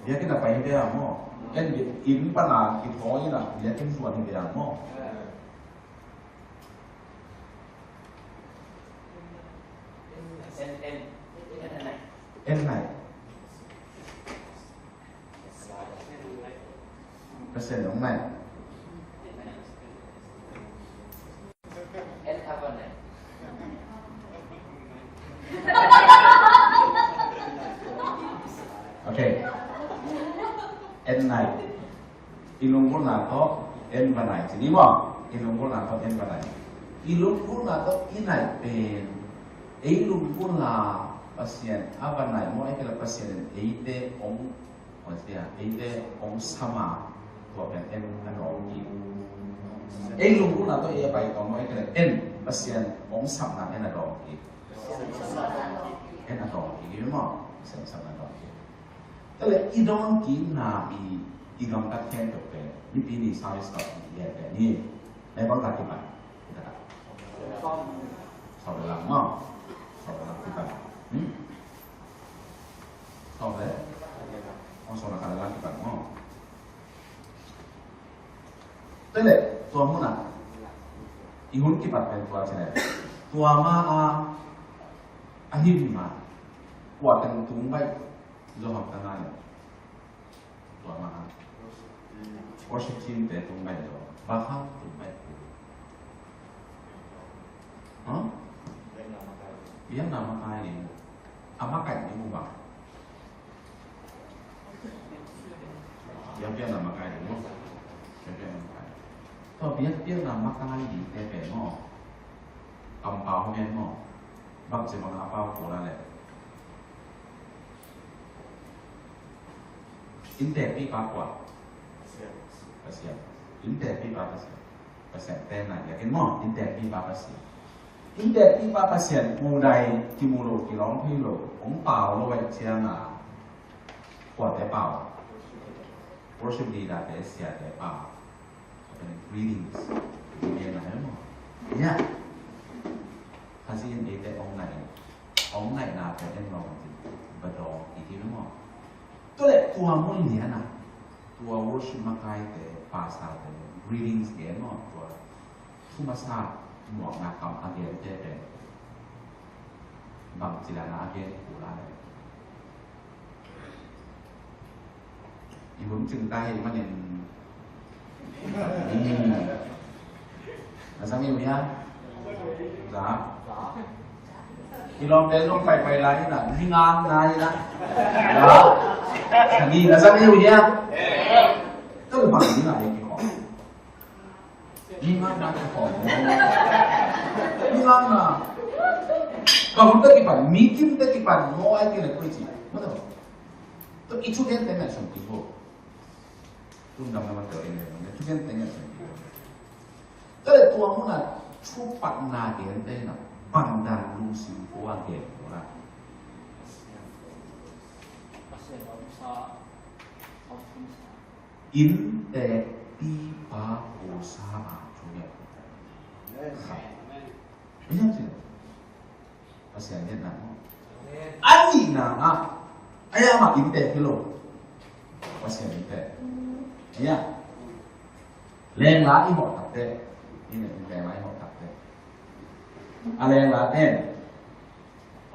Biakinn ah pai hi ve a maw? En inn pan a kithawi in a biakinn zuan hi ve a maw? En ngaih. Pasian hong ngaih. Ok. En ngaih. I lunggulhna tawh en va nai ci ni maw? I lunggulhna tawh en va nai. I lunggulhna tawh i naih pen ei lunggulhna Pasian a va nai maw, ei kila Pasian in eite hong, hong sia, eite hong sam a, tua pen en a dawng kik. Ei lunggulhna tawh ei a pai tawh maw, ei kila en Pasian hong sapna en a dawng kik. En a dawng kik hi maw? Pasian sapna dawng kik. Tua leh i dawng kikna i, i gamtat khempeuh pen Mipil Ni Service tawh i et pen hi. Ei bang ta kipan. Sawm le lang maw? Sawm le lang kipan. Hmm? Sawm le? Sawm le lang kipan maw? Tua leh tua mun ah i hun kipat pen tua ci leh tua ma a, a him ma kua teng tung baih zo ham ta ngai. Tua ma a worship team te tung baih zo, ba kha tung baih. Hah? Biakna makai ding. A makaih ding uh bang? Biakpiakna makai ding maw? Biakpiakna makai. Tua biakpiakna makai dingte pen maw, kampau hong en maw? Bangci bang a pau kul a leh, innteekpipa kua? Pasian. Innteekpipa Pasian. Pasian tenna biakinn maw, innteekpipa Pasian. Innteekpipa Pasian, pu dai kimu lo, kilawm thei lo, hong pau lo ahih ciangin kuate pau? Worship leader te, siate pau. Greetings. Greetings na maw? Ya. Khazih in eite hong ngaih, hong ngaihna pen en lo, va dawng kik hi maw? Tua leh tua mun lian ah tua worship makaite, pastor te greetings gen maw, tua thu masa muakna kam a gente pen bangci dan a gen kul a leh? I hun cing ta hi manin. Hmm. Na zang hi uh hia? Za. I lawmte zong paipai lai hi na, ni ngang nai hi na. Za. Ni na zang hi uh hia? Ka lu bang ni na hi ki khawm. Ni ngang na ki khawm. Ni ngang na. Ka hun ta kipan, mi kim ta kipan, mo ai ki na kui ci. Mo ta. To i thu gen te na sum ki ho. Tun dam na ma to in le, thu gen te na sum ki ho. Tua leh tua mun ah thupatna gente in a bang dan lungsim kua gen kul a? Innteek Pi, Pa, Khuaza a thu ngen. Amen. Pasian liatna maw? Amen. A nihna ah, a ya mah inntek hi lo. Pasian inntek. A ya. Lengla i hawh takte. Inn lengla i hawh takte. A lengla ten,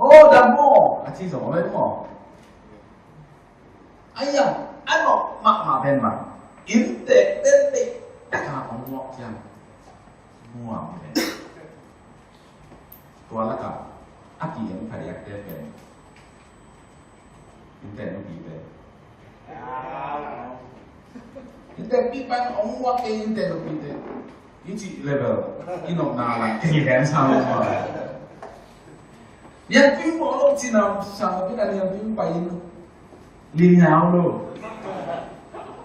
"Oh, dam maw," a ci zong om maw? Aia, a nawh mahmah pen bang, inntek pen deih taka hong muak ciang muak hi ve. Tua lakah a ki-en phadiakte pen inntek nupi pen, inntek pi pan hong muak kei, inntek nupi pen i cih level i nopna lang kei ken sa lo maw? Lianpi muak lo cina, sang a pi na lianpi pai in. Lim nyau lo.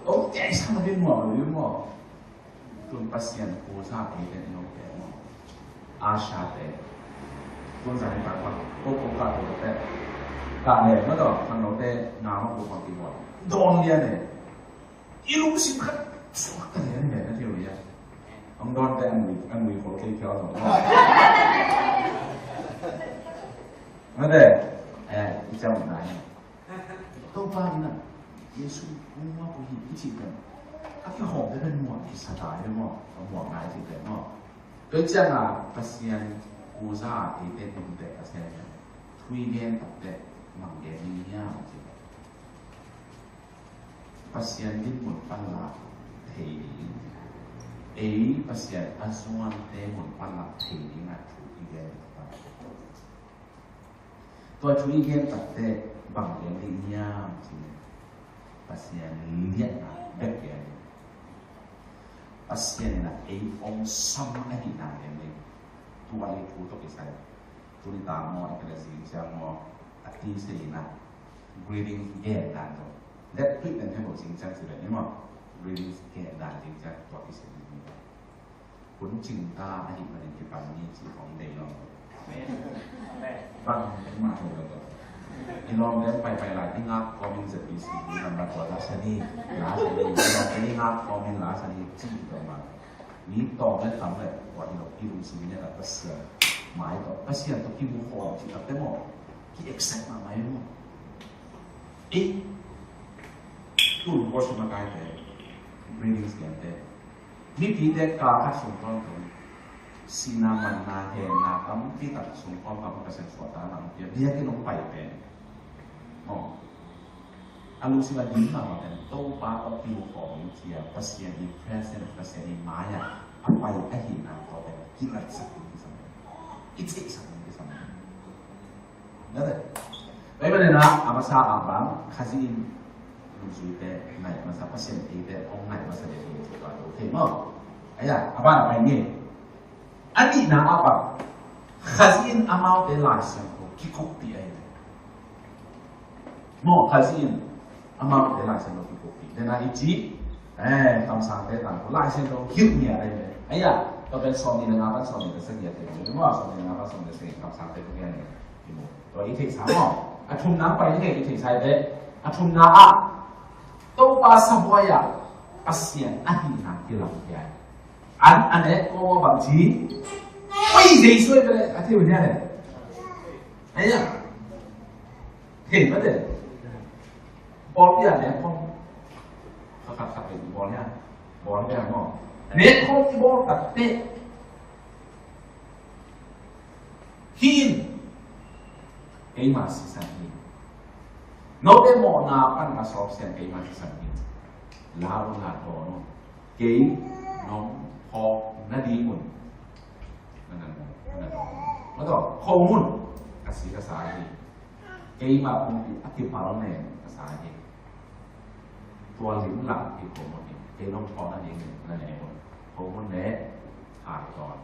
Ong kei sang a pi muak lo maw? Tun Pasian Khuaza a pi ten i nong kei maw? A sate. Tun zang i tak maw? Ko ko ka ko te. Ka le maw tawh, khang lo te, nga maw ko khang pi muak. Dawn lian e. I lungsim khat suak ka lian ve na thei uh hia? Hong dawnte a nui, a nui khol kei phial zong. Mate, eh, i cam na hi. Topa in a, Jesu hong muak uh hi i cih pen, a kihawmte pen muak kisa ta hi maw? A muak ngai cih pen maw? Tua ciang a Pasian Khuaza a eite nungte a sem pen, thu i gen takte bang gen ding hiam cih pen, Pasian din mun pan la thei ding, ei Pasian a zuante mun pan la thei ding a thu i gen takte. Tua thu i gen takte bang gen ding hiam cih leh, Pasian liatna bek gen. Pasian in a ei hong sam ahihna gen ding. Tua i thu tawh kisai. Tuni ta maw, a kile zing ciang maw, a ti se in a greetings gen dan tawh. Let tweet dan table zing ciang si le ni maw. Greetings gen dan zing ciang tua kisai ni. Hun cing ta ahih manin kipan ni ci khong dei lo. Amen. Amen. Bang mah lo lo. I lawmte paipai lai, i ngak kawmin Z B C number tua la sa ni, la sa ni, i lawmte i ngak kawmin la sa ni, ci tawh mah. Mi tawm le tam le, tua hi lo, i lungsim in a Pasian mai tawh, Pasian tawh kimu khawm cih takte maw, ki-excite mahmah hi maw. Eh, tun worship makaite, greetings gente. Mipite kal khat sung tawntung, sihna, manna, henna tampi tak sung tawntung, Pasian suahtakna hong pia, biakinn hong pai pen maw, a lungsim a dim mahmah pen, Topa tawh kimu khawm ing ci a, Pasian i presence, Pasian i mai-ah a pai ahihna tawh pen kilatsak ding kisam, kitheihsak ding kisam. Tua ahih manin a masa ah bang, Khazih in nungzuite ngaih masa, Pasian eite hong ngaih masa ding hi, tua tua thei maw. Aya, a ban a pai ni. A nihna ah bang, Khazih in amaute Lai Siangtho kikupih ahi ve. Maw, Khazih in amaute Lai Siangtho kikupih. Dena i ci, eh, kamsangte tang Lai Siangtho hilh ngiat ahi ve. Aya, tua pen sawmnih le nga pan sawmnih le sagih a teng maw, sawmnih le nga pan sawmnih le sagih kamsangte teng ngiat ahi ve. Tua i theihsa maw? A thumna pai ni kei i theihsa i te. A thumna ah Topa sabuai ah Pasian ahihna kilang hi ai. An a nek ko bang ci. Oi, Jesu i bele a thei uh hi ai. Ai ya. Thei mate. Bawl pia nek ko. Kha kha kha pe bawl hi ai. Bawl pia maw. Nek ko i bawl tak te. Hi in, keima sisan hi. Note mawhna pan a sawk sian keima sisan hi. La un la dawn un. Kei nong phawk nading un. Na na na na dawn. Maw tawh, khomun. Ka si ka sa hi. Keima pumpi a kipal nen ka sa hi. Tua lim lam hi khomun hi. Kei nong phawk nading un. Na ne un. Khomun ne. Hai dawn.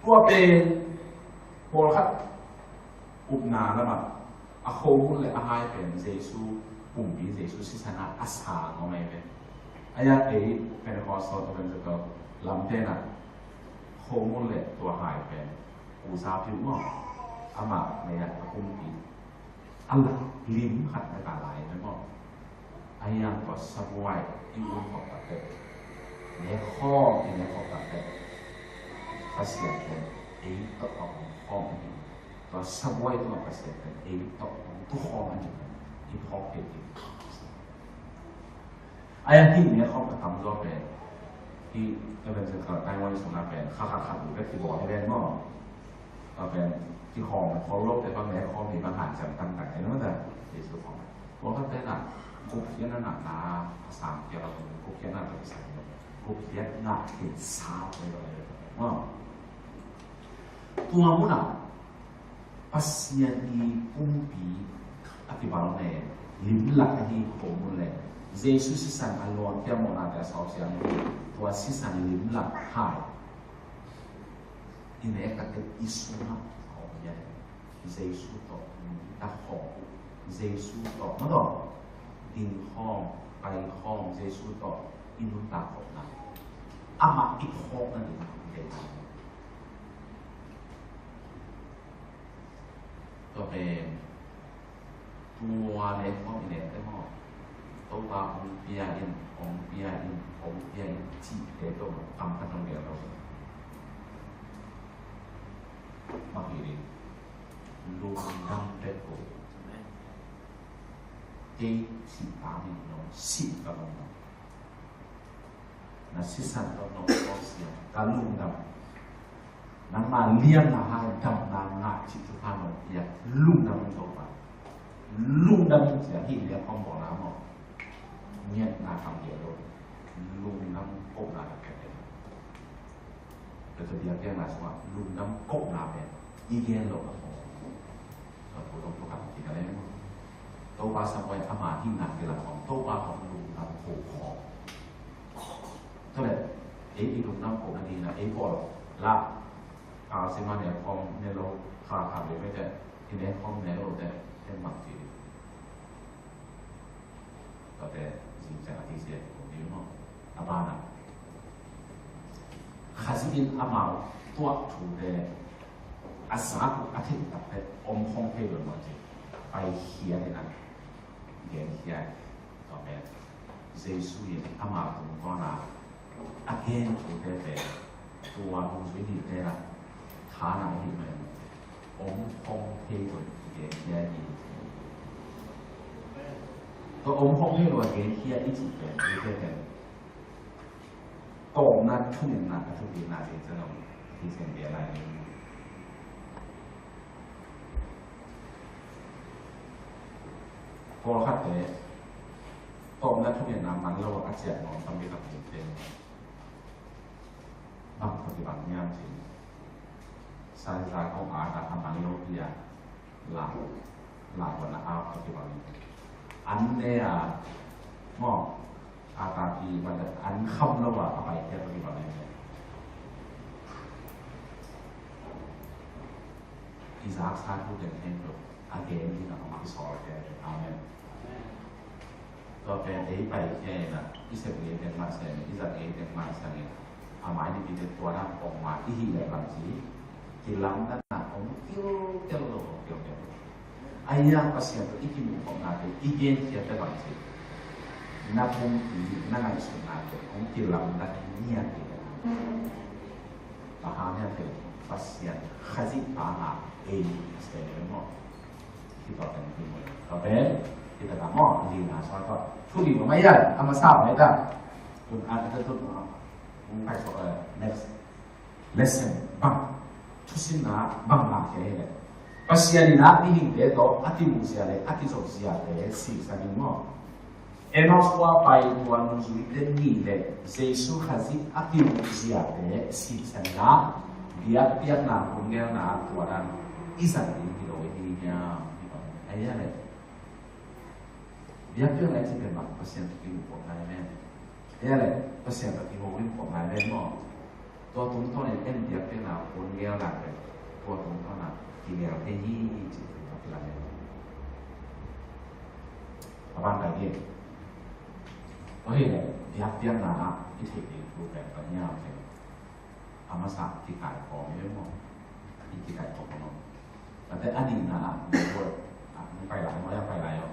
Tua pen pawlkhat upna lamah a khomun le a hai pen Jesu pumpi, Jesu sisan a a sang om ahi ve. A ya kei Pentecostal, Evangelical lam tenah khomun le tua hai pen Pu Za Pyu maw, amah mei ah a pumpi a lak lim khat na ka lai ve maw. Ahi hang tua sabuai i um khop tak teh, ne khawm i ne khop tak teh, Pasian pen ei tawh a om khawm hi. Tua sabuai tungah Pasian pen ei tawh a om tu khawm hi. I phawk kei hi. Ahi hang hih ne khawm a tamzaw pen hih Evangelical Taiwan sungah pen kha kha khat uh bek kibawl hi ven maw. Tua pen kikhawm khol lote bang ne khawm hi bang hanciam tamtak hi lo maw. Jesu khawm. Tua khat pen ah gupkhiatna ngahna a sang kia lo, gupkhiatna tawh kisai lo. Gupkhiat ngah khin sa lo maw. Tua munah Pasian i pumpi a kibang le limlak ahi ko mun le Jesu sisan a luang kia mawhnate a sawp siang hi. Tua sisan limlak hai i nek tak teh i sungah a om hi a. Jesu tawh nuntak khawm, Jesu tawh, maw tawh ding khawm, pai khawm, Jesu tawh i nuntak khawmna, amah i phawkna ding a om hi. Tua pen tua le khawm i nek te maw, Topa hong pia in, hong pia in, hong pia in cihte tawh kam khat hong gel lo. Mah hi ding. Lungdam bek ko. Kei sih ta min no, sih ka min no. Na sisan tawh nong kawk siam ka lungdam. Nangma liamna hai damna ngah cih thupha nong piak. Lungdam in Topa. Lungdam in cia hih liak khawm bawlna maw. Ngiatna kam gel lo. Lungdam kohna ka piak. Tua tua biakpiakna sungah lungdam kohna pen i gen lo a khawm. Tua tua tua tua ka kik a leng. Topa sabuai ama hihna kilang khawm, Topa khawm lungdam ko khawm. Tua leh ei i lungdam kohna dingin ah ei bawl lah. Ka sima ne khawm ne lo kha kha ve ve teh, i ne khawm ne lo teh, en bang ci. Tua teh zing ciang a tisia kong ding maw. A banah Khazih in amau tuah thute a zak uh a theih tak teh om khong thei lo maw ci. Paikhia in ah genkhia. Tua pen Jesu in ama tungtawn a a gen thute pen tua nungzui nihte in ah thahatna ahih manin om khong thei lo genkhia hi. Tua om khong thei lo genkhia i cih pen eite pen tawpna thungetna ka thupina ding ciang a om hi ciang bia lai ding. Pawlkhatte tawpna thungetna man lo a ciah nuam tampi tak ding te. Bang khat i bang hiam cih. Saiza kong a ta a man lo pi a la la wana a kong i bang. An ne a maw a ta pi wana an kham lo a a pai kia kong i bang. I zak sa tu den hen lo a gen ni na kong i sol ke. Amen. Tua pen ei pai khia in ah i sep ngei teng mah sang in, i zat ngei teng mah sang in, a mai ni pi teng tua na kong mah i hih leh bang ci kilamdanna om kilkel lo, om kilkel lo. Ahi hang Pasian tawh i kimuh khopna te i genkhia te bang ci na pumpi na ngaihsutna te om kilamdan ngiat hi. Bang hang hiam cih leh Pasian Khazih panga ei a sem maw. Hi tawh teng hi maw. Tua pen hi tawh teng maw, lina sung tawh thu li maw, mai yan a masa mai ta. Tun a ta tun a hong pai tawh, eh, next lesson bang, thusinna bang bang khia hi leh Pasian in a mihingte tawh a kimuh zia le a kizop ziate sisan in maw. Enos khua pai tua nungzuite nih le Jesu Khazih a kimuh ziate sisan in ah biakpiakna hun ngelna tua dan i zat ding hi lo i hi hiam? Ahi a le biakpiakna i cih pen bang Pasian tawh kimuh khop lai ven. Ahi a le Pasian tawh kiho in khop lai ven maw. Tua tungtawn in en biakpiakna hun ngelna pen tua tungtawn a kingel thei hi cih pen a kilang hi. A ban pai hi. Tua hi leh biakpiakna ah i theih ding thu pen bang hiam cih leh a masa kikaikhawm hi maw. I kikaikhawm maw. Tate a nihna ah, ah, pai lai maw, a pai lai maw.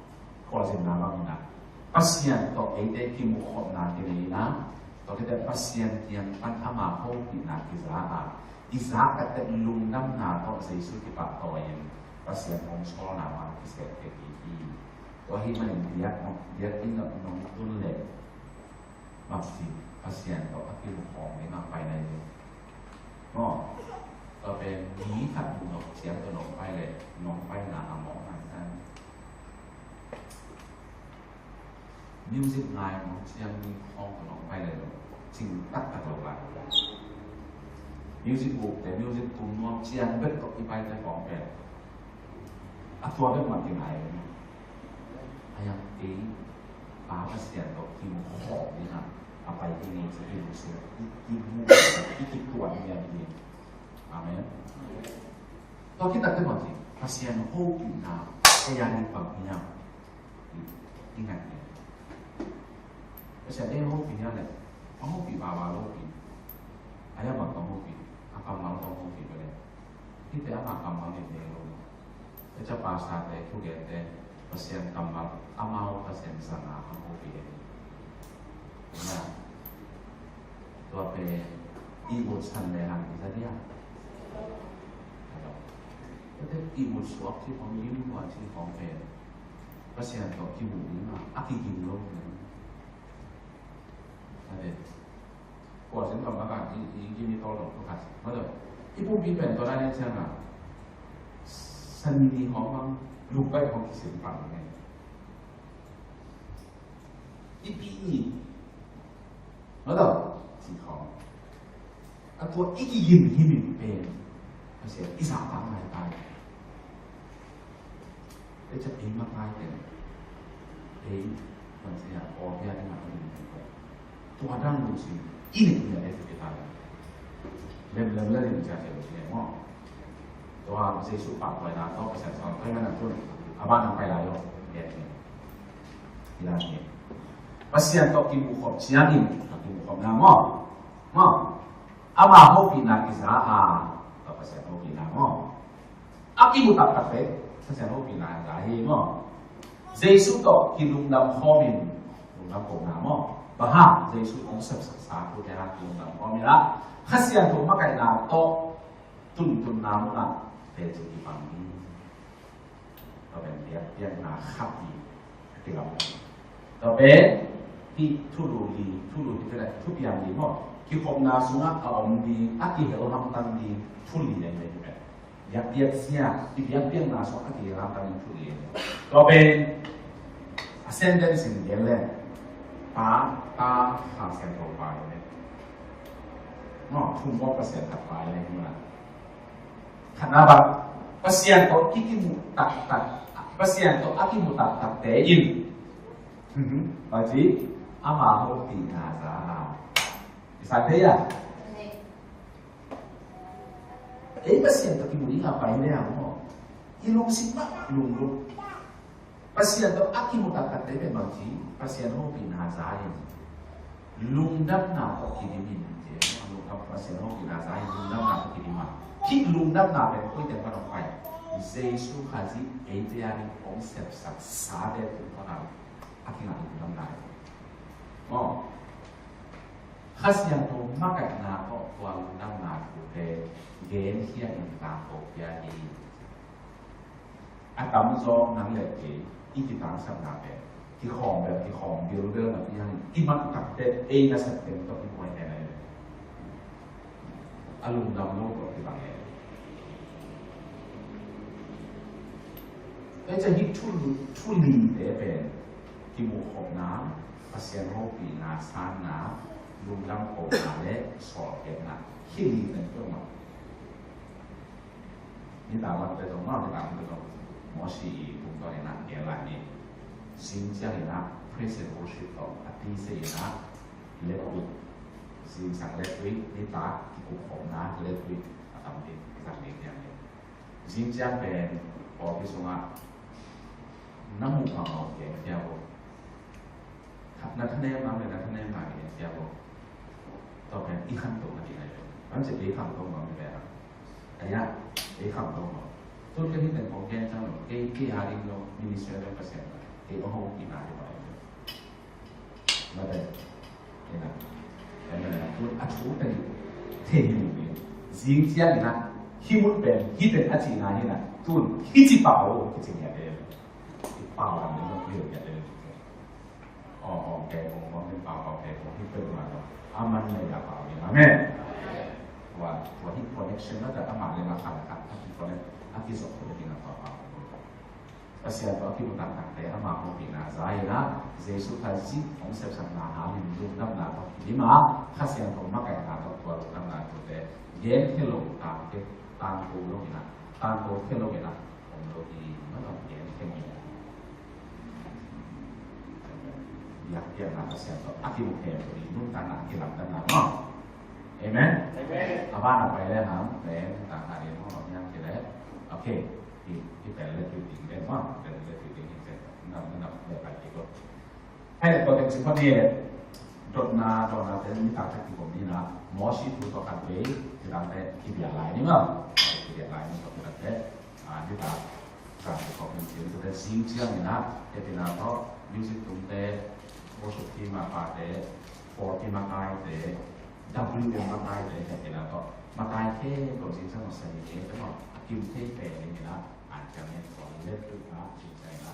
Khualzinna bang in ah, Pasian tawh eite kimuhkhopna kinei in ah, tua khit teh Pasian kiang pan ama hopihna kiza a, i zak tak teh lungdamna tawh Jesu kipahtawi in Pasian hong sawlna bang kisel kei hi. Tua ahih manin biak, biakinn ah nong tun leh, Bangci, Pasian tawh a kimuhkhop ding a pai lai lo. Maw, tua pen mi khat nong ciang tawh nong pai leh, nong paina a mawk nai tan. Music ngai nong ciang mi khawng tawh nong pai lai lo. Cing taktak lo lai. Music bukte, music tum nuam ciang bek tawh i paite khawng pen a tua bek mah kinai lo. A yang ei Pa Pasian tawh kimuhkhop ding a, a pai ding in sa kimuhsia, i, i mu, i kituan ngiat ding. Amen. Tua khit tak teh bang ci, Pasian hopihna ei a ding bang hiam? I, i ngat ngiat. Pasian ei hopih hiam leh, a hopih vava lo pi. A yang bang tawh hopih, a kammal tawh hopih bek leh. Hihte ama kammal in nei lo. Eca pastorte, thugente, Pasian kammal, amau Pasian zanga a hopih hi. Na, tua pen i ut san le hang i za dia. Tua pen i ut suak ci khong, lim hua ci khong pen Pasian tawh kimu ding a, a kiging lo pen. Ade. Kua sin kam laka i, i gimi tol lo, kua sin. Mado. I pumpi pen tua dan in ciang a, Sani ni hong mang, lupai hong kisin pang ne. I pi ni. Mado. Si hong. A tua i kigim him in pen. Pasian i sa tang lai tai. Ei ciah ei makaite, ei, bang ciah, aw, bia ding a, a ding ding ko. Tua dang lungsim i nek nek ei te ta. Lem lem lem ciah ciah lungsim ei maw. Tua Jesu pahtawi na, tua Pasian sawltawi na tun a ban a pai lai lo. Ei te. Ei te. Pasian tawh kimuhkhop ciangin, kimuhkhopna maw. Maw. Ama hopihna kiza a, tua Pasian hopihna maw. A kimu taktak teh, Pasian hopihna za hi maw. Jesu tawh kilungdam khawmin, lungdam kohna maw. Bang hang, Jesu hong sepsak sa thu te hang kilungdam khawmin a, Kha Siangtho makaihna tawh tuntunna munah teci kipang hi. Tua pen biakpiakna khat hi. Tua pen hih thulu li, thulu li te leh thupiang li maw. Kikhopna sungah a om ding, a kihel hamtang ding, thuli leng leng pen. Biakpiak sia, i biakpiakna sungah a kihel hamtang ding thuli leng leng. Tua pen a sentence in gen leh, Pa, Ta, Kha Siangtho pai leh. Maw, thum maw Pasian khat pai leh, maw. Khatna bang, Pasian tawh i kimu taktak, Pasian tawh a kimu taktak te in. Bang ci, ama hopihna za. I sa thei a? Ei Pasian tawh kimu ding a pai le a maw. I lungsim mah lunglut. Pasian tawh a kimu taktakte pen bang ci, Pasian hopihna za in lungdamna tawh kidim in ci. Lungdam, Pasian hopihna za in lungdamna tawh kidim a, hih lungdamna pen koite pan hong pai? Jesu Khazih eite ading hong sepsak sate tung pan a, a kingah lungdamna hi. Maw, Kha Siangtho makaihna tawh tua lungdamna thute genkhia in tangko pia hi. A tamzaw nang le kei i kitangsapna pen kikhawm bel kikhawm bilbel na piang i mat takte ei nasep pen tawh i buai hen ahi. A lungdam lo tawh kibang e. Ei ca hih thu, thu lite pen kimuhkhopna, Pasian hopihna sanna, lungdam khopna le sawlkhiatna, hih li pen tua mah. Nitak lam te zong, nitak lam te zong Mosi i tungtawn in a gen lai ni. Zing ciang in a praise and worship tawh a tise in a letuik, zingsang letuik, nitak kikup khopna letuik a tam ding, zang ding hiam ni. Zing ciang pen pawlpi sungah na muh mahmah uh gen khia uh. Na thanem mah le na thanem mah gen khia uh. Tua pen i khantoh na ding ahi ve. Bang ci ei khantoh mah mi ve a. Aya, ei khantoh mah. Tun ka hih pen kong gen ciang lo, kei kei a ding lo, ministry lo Pasian, kei ong hong ina hi mah ahi ve. Mate. Ina. Ina. Tun a thu te thei hi mah. Zing ciang ina. Hih mun pen, hih pen a cihna hi na. Tun, hih ci pau, hih ci ngiat e. Hih pau lam ni, hih ngiat e. Aw, aw, kei kong, kong, hih pau, pau, kei kong, hih pen ma lo. Aman le ya pau ni. Amen. Tua, tua hih connection na ta ama le ma khan khan, a ki connect, a ki zok ko ni na pau, pau. Pasian tawh a kimu taktakte ama hopihna za in a, Jesu Khazih hong sepsakna hangin lungdamna tawh kidim a, Kha Siangtho makaihna tawh tua lungdamna thute genkhia lo, tangkhia, tangko lo in a, tangko khia lo in a om lo hi, mah lo genkhia hi. Biakpiakna Pasian tawh a kimu khempeuh i nuntakna a kilamdanna maw. Amen. Amen. A ban a pai le hang, pen tangkha ding maw, hiam ci le. Okay. Hih, hih pen letuik ding pen maw, pen letuik ding hi pen. Nam, nam, nam, le pai kik lo. Hai le tua teng ci phot ni e. Dotna, dotna te nitak tak kik om ni na. Mosi thu tawh khat vei, ci tangte kibiak lai ni maw. Kibiak lai ni tawh ci tangte. Ah, nitak. Kan kik om ni ci tangte zing ciang ni na. Hih tina tawh, music tungte, worship team a pate, four team a kaite, W M makaite, hih tina tawh. Makai khempeuh zing ciang tawh sa ni e, te maw. A kim thei pen ni na. An ciang ni tawh, letuik na, zing ciang ni na.